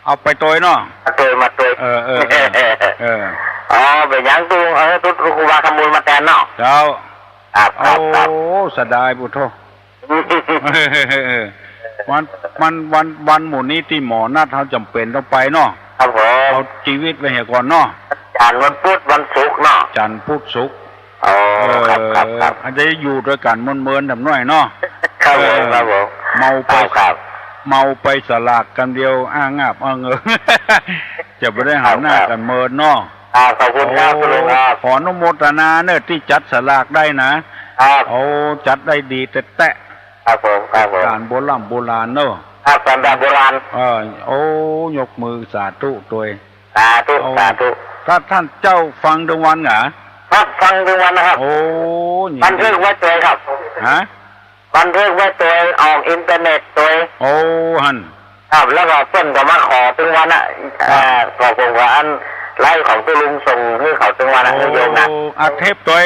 เอาไปตวยเนาะ มาตวย มาตวย เออ เออ เออ เออ อ๋อ เป๋นหยังตุ๊ลุง เออ ตุ๊ลุงครูบาคำมูลมาแตนเนาะ เจ้า ครับ ครับ ครับ โอ้ เสียดายปุถะ วัน วัน วัน วันหมู่นี้ตี้หมอนัดเฮาจ๋ำเป๋นต้องไปเนาะ ครับผม เอาจีวิตไว้เหียก่อนเนาะ จันทร์ วันพุธ วันศุกร์เนาะ จันทร์พุธศุกร์ อ๋อ เออ ครับ ครับ ครับ อาจจะอยู่ตวยกั๋นเมินๆ ถามหน่อยเนาะ ครับผม เออ ครับผม เมาไป ครับ ครับ เมาไปสลากกำเดียว อ้างาบอ้างเอิง จะบ่ได้หันหน้ากั๋นเมินเนาะ ครับ ขอบคุณครับ โอ้ ตุ๊ลุงครับ ขออนุโมทนาเน่อตี้จัดสลากได้นะ ครับ โอ้ จัดได้ดีแต๊ๆ ครับผม ครับผม ก๋านโบร่ำโบราณเนาะ ครับ ก๋านแบบโบราณ เออ โอ้ ยกมือสาธุตวย สาธุ โอ้ สาธุ ถ้าท่านเจ้าฟังตึงวันเหรอ ครับ ฟังตึงวันนะครับ โอ้ บันทึกไว้ตวยครับ ฮะ บันทึกไว้ตวย ออกอินเทอร์เน็ตตวย โอ้ หั้น ครับ แล้วก็เปิ้นก็มาขอตึงวันอะ ครับ อ่า ขอผมก็อันไลฟ์ของตุ๊ลุงส่งหื้อเขาตึงวันอะ โอ้ หื้อโยมนะ อัดเทปตวย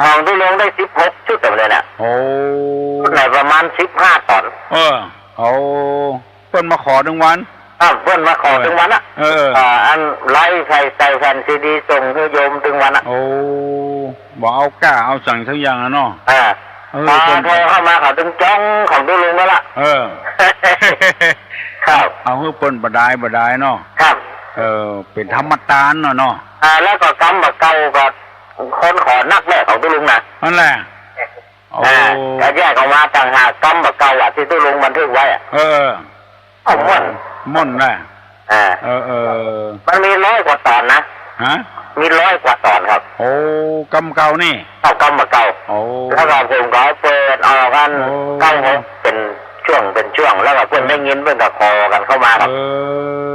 ของตุ๊ลุงได้สิบหกชุดเลยน่ะ โอ้ ชุดไหนประมาณสิบห้าต๋อน เออ โอ้ เปิ้นมาขอตึงวัน ครับ เปิ้นมาขอตึงวันอะ เออ อ่า อันไลฟ์ใส่ ใส่แผ่นซีดีส่งหื้อโยมตึงวันอะ โอ้ บ่เอาก้าเอาสังสักอย่างอะเนาะ อ่า เออ พอ เปิ้น โทรเข้ามาเขาตึงจ้องของตุ๊ลุงแล้วล่ะ เออ ครับ เอาหื้อเปิ้นบ่ดาย บ่ดายเนาะ ครับ เออ เป๋นธรรมตานเนาะ เนาะ อ่า แล้วก็กำบ่าเก่าก็คนขอนักแลของตุ๊ลุงนะ นั่นแหละ โอ้ อ่า ก็แยกออกมาต่างหาก กำบ่าเก่าอะ ตี้ตุ๊ลุงบันทึกไว้อะ เออ เอ้า ม่วน ม่วนแหละ อ่า เออ เออ มันมีร้อยกว่าต๋อนนะ ฮะ มีร้อยกว่าต๋อนครับ โอ้ กำเก่านี่ เอากำบ่าเก่า โอ้ แล้วก็ผมก็เปิดออกกัน โอ้ เก้าหก เป๋นช่วง เป๋นช่วง แล้วก็เปิ้นได้ยินเปิ้นก็ขอกั๋นเข้ามาครับ เอ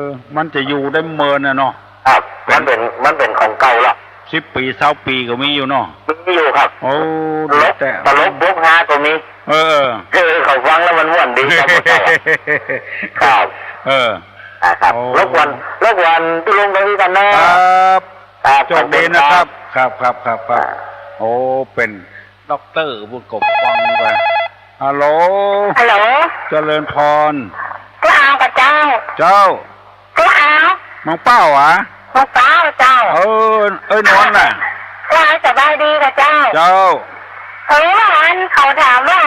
อ มันจะอยู่ได้เมินน่ะเนาะ ครับ มันเป๋น มันเป๋นของเก่าละ สิบปี๋ ซาวปี๋ก็มีอยู่เนาะ มีอยู่ครับ โอ้ ตลก แต่ ตลกบวกฮาก็มี เออ เออ เขาฟังแล้วมันม่วนดีครับ ครับ เออ อ่า ครับ โอ้ รบกวน รบกวนตุ๊ลุงตรงนี้ก่อนนะ ครับ ครับ โชคดีนะครับ ขอบคุณครับ ครับ ครับ ครับ ครับ อ่า โอ้ เป๋น ด็อกเตอร์ ผู้กบฟังไป ฮัลโหล ฮัลโหล เจริญพร เจ้า เจ้า เจ้า เจ้า มังเป้าหวา มังเป้าเจ้า เออ เอ้ยนวลน่ะ เจ้า สบายดีก่ะเจ้า เจ้า เออ อันเขาถามว่า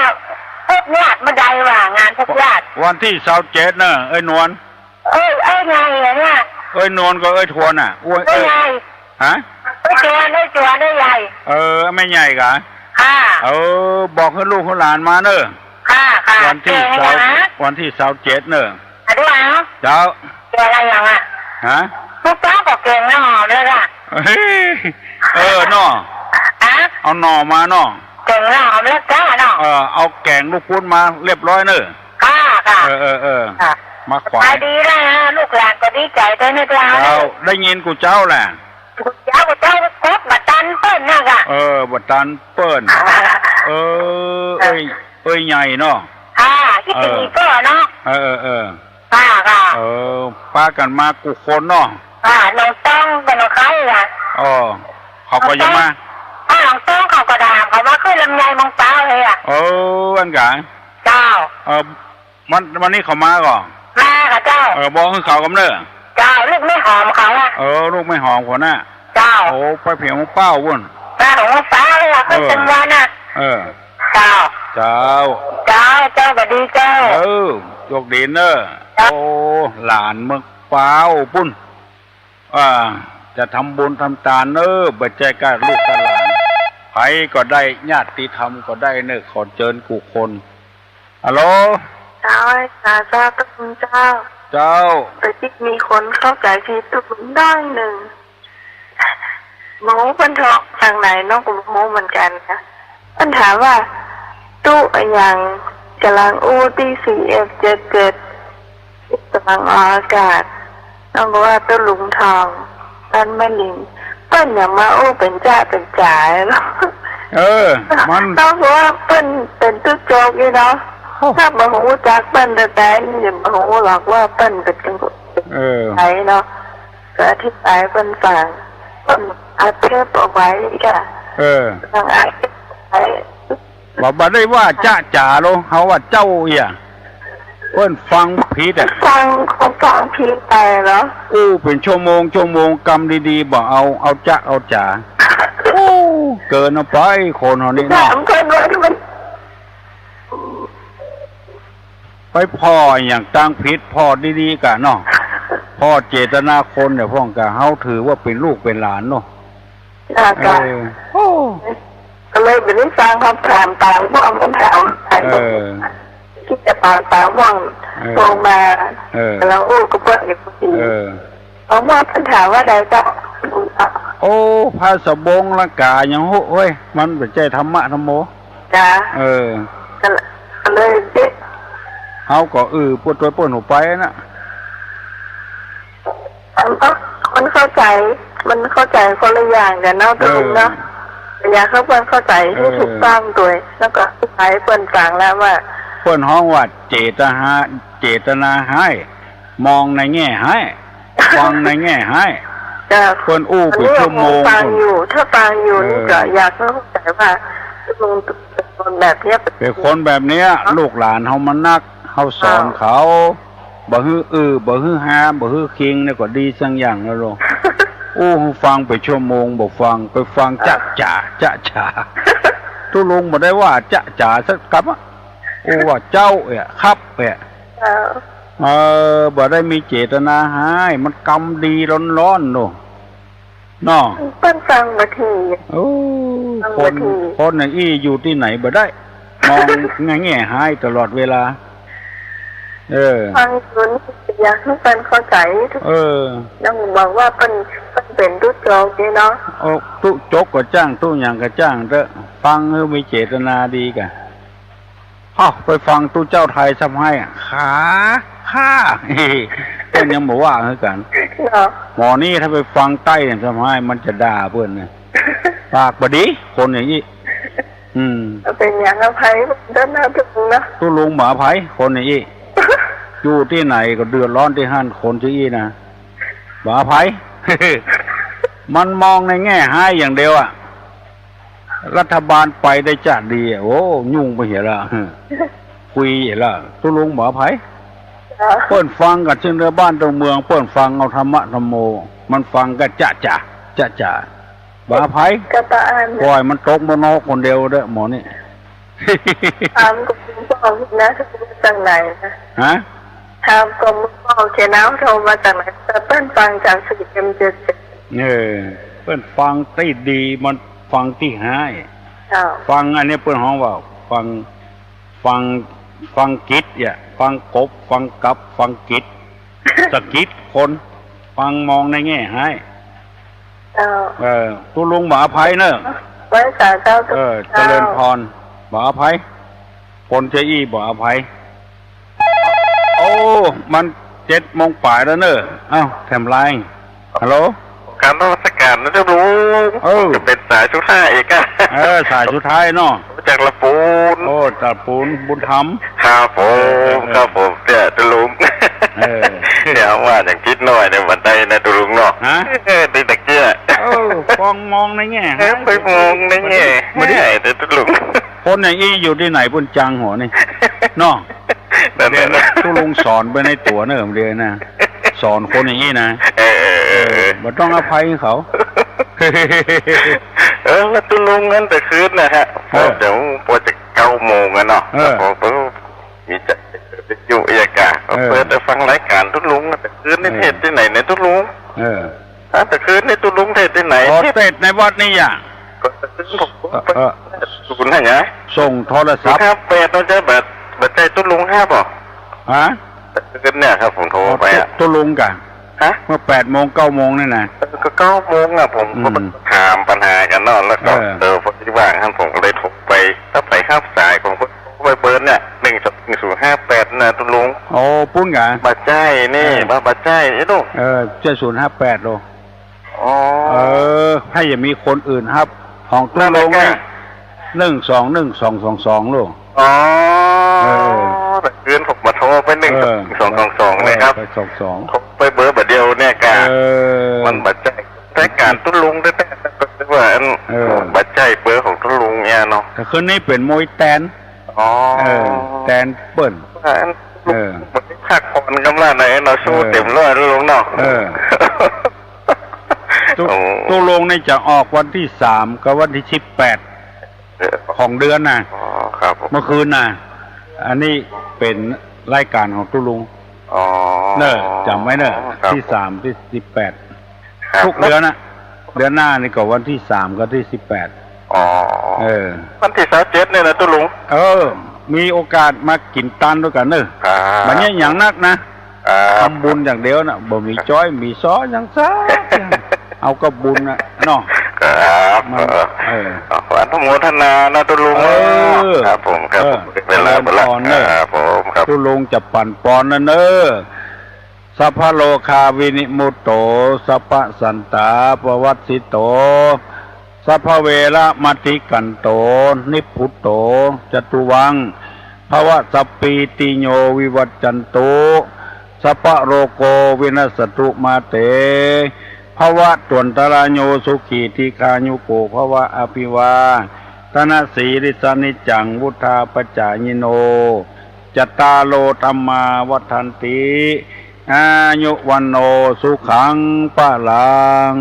พบญาติเมื่อใดวะ งานพบญาติ วันตี้ซาวเจ็ดเน่อ เอ้ยนวล เอ้ย เอ้ยใหญ่อะเนี่ย เอ้ยนวลกับเอ้ยทวนน่ะ อ้วน เอ้ย เอ้ย ใหญ่ ฮะ เอ้ยจวน เอ้ยจวน เอ้ยใหญ่ เออ แม่ใหญ่ก่ะ ค่ะ เออ บอกหื้อลูกหื้อหลานมาเน่อ ค่ะ ค่ะ วันตี้ เก่ง ซาว นะ วันตี้ซาวเจ็ดเน่อ อ่ะ ดูเอา เจ้า เก่งอะไรอย่างอะ ฮะ ลูกสาวก็เก่งนะหอมแล้วล่ะ เฮ้ย เออ เนาะ ฮะ เอาหน่อมาเนาะ เก่งนะหอมแล้วจ้าเนาะ เออ เอาแก๋งลูกพุ้นมาเรียบร้อยเน่อ ค่ะ ค่ะ เออ เออ เออ ค่ะ มาขวาง ขายดีแล้วนะ ลูกหลานก็ดีใจ๋ด้วยนะเจ้า เจ้า ได้ยินกูเจ้าแหละ กูเจ้า กูเจ้าก็กดบ่ตันเปิ้นนะก่ะ เออ บ่ตันเปิ้น เออ เออ เอ้ย เอ้ยใหญ่เนาะ ค่ะ คิดดีก็เนาะ เออ เออ เออ ค่ะ ค่ะ เออ ปากั๋นมากู้คนเนาะ ค่ะ น้องต้องกับน้องไข่อะ อ๋อ เขาก็ยังมา อ่า น้องต้องเขาก็ด่า เขามาขึ้นลำไยมังเปาเลยอะ เออ อันก๋า เจ้า เออ วัน วันนี้เขามาก่อ มาก่ะเจ้า เออ บอกหื้อเขากำเน่อ เจ้า ลูกแม่หอมเขาอะ เออ ลูกแม่หอมเขาน่ะ เจ้า โอ้ ไปเผียงมังเป้าปุ้น มาของมังเปาเลยอะ เออ ขึ้นเต็มวันอะ เออ เจ้า เจ้า เจ้า เจ้า สวัสดีเจ้า เออ โชคดีเน่อ เจ้า โอ้ หลานเมืองเปาปุ้น อ่า จะทำบุญทำตานเน่อ บ่ใจ้ก้าลูกก้าหลาน ใผก็ได้ ญาติธรรมก็ได้เน่อ ขอเจิญกู้คน ฮัลโหล เจ้า สาธุ ตุ๊ลุงเจ้า เจ้า แต่ตี้มีคนเข้าใจ๋ผิดตุ๊ลุงน้อยนึ่ง บ่ฮู้เปิ้นถามตางไหน น้องก็บ่ฮู้เหมือนกั๋นนะ เปิ้นถามว่า ตุ๊อะหยัง ก๋ำลังอู้ตี้ ซีเอฟเจ็ดเจ็ด ก๋ำลังออกอากาศ น้องก็ว่าตุ๊ลุงทอง บ้านแม่หลิง เปิ้นหยังมาอู้เป๋นจ๊ะเป๋นจ๋าเนาะ เออ มัน น้องก็ว่าเปิ้นเป๋นตุ๊โจ๊กนี่เนาะ โอ้ ถ้าบ่ฮู้จักเปิ้นแต๊ๆ นี่บ่ฮู้หรอกว่าเปิ้นเป๋น เออ ใผเนาะ ก็อธิบายเปิ้นฟัง เปิ้นอัดเทปเอาไว้ก่ะ เออ ฟังอัดเทปไว้ บ่ บ่ได้ว่าจ๊ะจ๋าโล เฮาว่าเจ้าเอี่ย เปิ้นฟังผิดอะ ฟัง เขาฟังผิดไปเหรอ อู้เป๋นชั่วโมง ชั่วโมง กำดีๆ บ่เอา เอาจ๊ะ เอาจ๋า โอ้ เกินเอาไป คนเฮานี่เนาะ ถามเปิ้นว่ามัน ไปผ่ออะหยังตางผิด ผ่อดีๆ ก่ะเนาะ ผ่อเจตนาคนเนี่ย พ่องก่ะ เฮาถือว่าเป๋นลูกเป๋นหลานเนาะ อ่า เออ โอ้ ก็เลยบ่ได้ฟังคำถามตางพ่อง คำถาม เออ ตี้จะตางพ่อง เออ ส่งมา เออ แล้วอู้กับเปิ้นอยู่ เออ เอาว่าเปิ้นถามว่าใดเจ้า โอ้ พระสบงละก๋าหยังฮู้เฮ้ย มันบ่ใจ้ธรรมะธรรมโม จ้า เออ ก็เลย ก็เลย เฮาก็ เออ ปวดตัวปวดหัวไปน่ะ มันก็ มันเข้าใจ๋ มันเข้าใจ๋คนละอย่างกั๋นเนาะ เออ ตุ๊ลุงเนาะ อยากหื้อเปิ้นเข้าใจ๋หื้อ เออ ถูกต้องตวย แล้วก็อธิบายหื้อเปิ้นฟังแล้วว่า เปิ้นฮ้องว่าเจตนา เจตนาฮ้าย มองในแง่ฮ้าย ฟังในแง่ฮ้าย จ้ะ เปิ้นอู้เป๋นชั่วโมง อันนี้ก็ฟังอยู่ ถ้าฟังอยู่นี่ก็ เออ อยากหื้อเข้าใจ๋ว่า ตุ๊ลุงเป๋นคนแบบเนี้ย เป๋นคนแบบเนี้ย ลูกหลานเฮามันนัก เฮาสอนเขา บ่หื้ออื้อ บ่หื้อฮา บ่หื้อคิงนี่ก็ดีสักอย่างแล้วโลก โอ้ ฟังไปชั่วโมงบ่ฟัง ไปฟังจ๊ะจ๋า จ๊ะจ๋า ตุ๊ลุงบ่ได้ว่าจ๊ะจ๋าสักกำอะ โอ้ ว่าเจ้าเอะ ครับเอะ เจ้า เออ บ่ได้มีเจตนาฮ้าย มันกำดีร้อนๆ โน่น เนาะ เปิ้นฟังบ่าที โอ้ ฟัง คน บ่าที คนอย่างอี้อยู่ตี้ไหนบ่ได้ มองแง่ฮ้ายตลอดเวลา เออ ฟังอยู่นี่อยากหื้อเปิ้นเข้าใจ๋ เออ ยังบอกว่าเปิ้น เปิ้นเป๋นตุ๊โจ๊กนี่เนาะ โอ้ ตุ๊โจ๊กก็จ้าง ตุ๊หยังก็จ้างเต๊อะ ฟังหื้อมีเจตนาดีก่ะ เอ้า ไปฟังตุ๊เจ้าไทยซ้ำฮ้าย ขา ข้า เปิ้นยังบ่ว่าหื้อกั๋น เนาะ หมอนี่ถ้าไปฟังใต้เนี่ยซ้ำฮ้าย มันจะด่าเปิ้นนะ ปากบ่ดี คนอย่างอี้ อืม เป๋นหยังอภัยเปิ้นเต๊อะนะตุ๊ลุงนะ ตุ๊ลุงบ่อภัย คนอย่างอี้ อยู่ตี้ไหนก็เดือดร้อนตี้หั้น คนตี้อี้นะ บ่อภัย มันมองในแง่ฮ้ายอย่างเดียวอะ รัฐบาลไปได้จะดีอะ โอ้ ยุ่งไปเหียละ คุยเหียละ ตุ๊ลุงบ่อภัย เปิ้นฟังกั๋นเถิงในบ้านตางเมือง เปิ้นฟังเอาธรรมะธัมโม มันฟังกั๋นจ๊ะจ๋า จ๊ะจ๋า บ่อภัย ก็ปะอั้น ปล่อยมันตกมานอกคนเดียวเต๊อะ หมอนี่ ถามก็บ่ฮู้นะ มาจากไหนนะ ฮะ ถามก็บ่ฮู้ แค่นั้น โทรมาจากไหน แต่เปิ้นฟังจาก สี่เอ็มเจ็ดเจ็ด เออ เปิ้นฟังตี้ดี มันฟังตี้ฮ้าย เจ้า ฟังอันนี้เปิ้นฮ้องว่า ฟัง ฟัง ฟังกิดเนี่ย ฟังกบ ฟังกับ ฟังกิด สะกิดคน ฟังมองในแง่ฮ้าย เจ้า เออ ตุ๊ลุงบ่อภัยเน่อ ไหว้สาเจ้า เออ เจ้า เจริญพร บ่อภัย คนจะอี้บ่อภัย โอ้ มันเจ็ดโมงป๋ายแล้วเน่อ เอ้า แถมไลน์ ฮัลโหล กราบนมัสก๋านนะตุ๊ลุง เออ จะเป๋นสายสุดท้ายอีกอะ เออ สายสุดท้ายเนาะ จากละปูน โอ้ จากปูน บุญธรรม ครับผม เออ เออ ครับผม เนี่ยตุ๊ลุง เออ เนี่ยว่าอย่างกิดน้อยเนี่ยบ่ได้นะตุ๊ลุงเนาะ ฮะ เออ ได้ตะเกียบ เออ ฟังมองในแง่ เออ ไปมองในแง่ บ่ดี บ่ดี เดี๋ยวตุ๊ลุง คนอย่างอี้อยู่ตี้ไหนเปิ้นจังหัวนี่ เนาะ นั่นแหละ เดี๋ยวตุ๊ลุงสอนไปในตั๋วเน่อ เดี๋ยวนะ สอนคนอย่างอี้นะ เออ เออ เออ เออ บ่ต้องอภัยเขา เออ แล้วตุ๊ลุงนั้นแต่คืนนะฮะ เออ เดี๋ยวพอจะเก้าโมงแล้วเนาะ เออ พอปุ๊บ มีจัดวิทยุเอกา เออ เปิดไปฟังรายก๋านตุ๊ลุงนะ แต่คืนนี่ เออ เทศน์ตี้ไหนเนี่ยตุ๊ลุง เออ อ่ะ แต่คืนนี่ตุ๊ลุงเทศน์ตี้ไหน อ๋อ เทศน์ เทศน์ในวัดนี่อะ ก็แต่คืนผม เออ เออ ศูนย์ไหนนะ ส่งโทรศัพท์ ศูนย์ห้าแปด เนาะ จะบ่ บ่ใจ้ตุ๊ลุงห้าบ่ ฮะ แต่คืนเนี่ยครับ ผมโทรไปอะ อ๋อ ตุ๊ลุงก่ะ ฮะ เมื่อแปดโมง เก้าโมงนี่นะ เออ ก็เก้าโมงอะ ผม อืม ก็ถามปัญหากั๋นเนาะ แล้วก็ เออ เออ พอดีว่างหั้น ผมก็เลยโทรไป ถ้าใผฮับสาย ผมก็โทรไปเบอร์เนี่ย หนึ่งสองหนึ่งศูนย์ห้าแปด นะตุ๊ลุง โอ้ ปุ้นก่ะ บ่ใจ้นี่ เออ บ่ บ่ใจ้ไอ้ลูก เออ ใจ้ ศูนย์ห้าแปด โลก อ๋อ เออ ใผจะมีคนอื่นฮับ ของตุ๊ลุงนี่ นั่นแหละ หนึ่งสองหนึ่งสองสองสอง โลก อ๋อ เออ แต่คืนผมมาโทรไป เออ หนึ่งสองสองสอง นะครับ เออ ไปสองสอง โทรไปเบอร์เบอร์เดียวเนี่ยกะ เออ มันบ่ใจ้ แต่ก๋านตุ๊ลุงแต๊ๆ ก็คือว่าอัน เออ บ่ใจ้เบอร์ของตุ๊ลุงเนี่ยเนาะ แต่คืนนี้เป๋นมวยแตน อ๋อ เออ แตนเปิ้น ว่าอัน เออ บ่ได้พักผ่อนกำลังไหนเนาะ สู้ เออ เต็มร้อยตุ๊ลุงเนาะ เออ ตุ๊ โอ้ ตุ๊ลุงนี่จะออกวันตี้สามกับวันตี้สิบแปด เออ ของเดือนนะ อ๋อ ครับผม เมื่อคืนนะ อันนี้เป๋นรายก๋านของตุ๊ลุง อ๋อ เน่อ จ๋ำไว้เน่อ ครับ ตี้สามตี้สิบแปด ครับ ทุกเดือนนะ เดือนหน้านี่ก็วันตี้สามกับตี้สิบแปด อ๋อ เออ วันตี้ซาวเจ็ดเนี่ยนะตุ๊ลุง เออ มีโอกาสมากิ๋นตานด้วยกั๋นเน่อ ครับ บ่าเยียะหยังนักนะ ครับ ทำบุญอย่างเดียวนะ บ่มีจ้อย มีซ้อหยังสักอย่าง เอากับบุญนะเนาะ ครับ มัน เออ เออ ขออนุโมทนานะตุ๊ลุง เออ ครับผม ครับ เออ ผม เวลา เจริญพรเน่อ ครับผม ครับ ตุ๊ลุงจะปั๋นปอนนะเน่อ สัพพะโรคาวินิมุตโต สัพพะสันตาปวัสสิโต สัพพะเวระมะติกันโต นิพพุตโต จตุวัง ภวะ สัพพีติโยวิวัจจันตุ สัพพะโรโควินัสสะตุมาเต ภวะตวันตะราโยสุขีทีฆายุโกภวะ อภิวาทะนะสีลิสสะนิจจัง วุฑฒาปะจายิโน จัตตาโร ธัมมา วัฑฒันติ อายุ วัณโณ สุขัง พลัง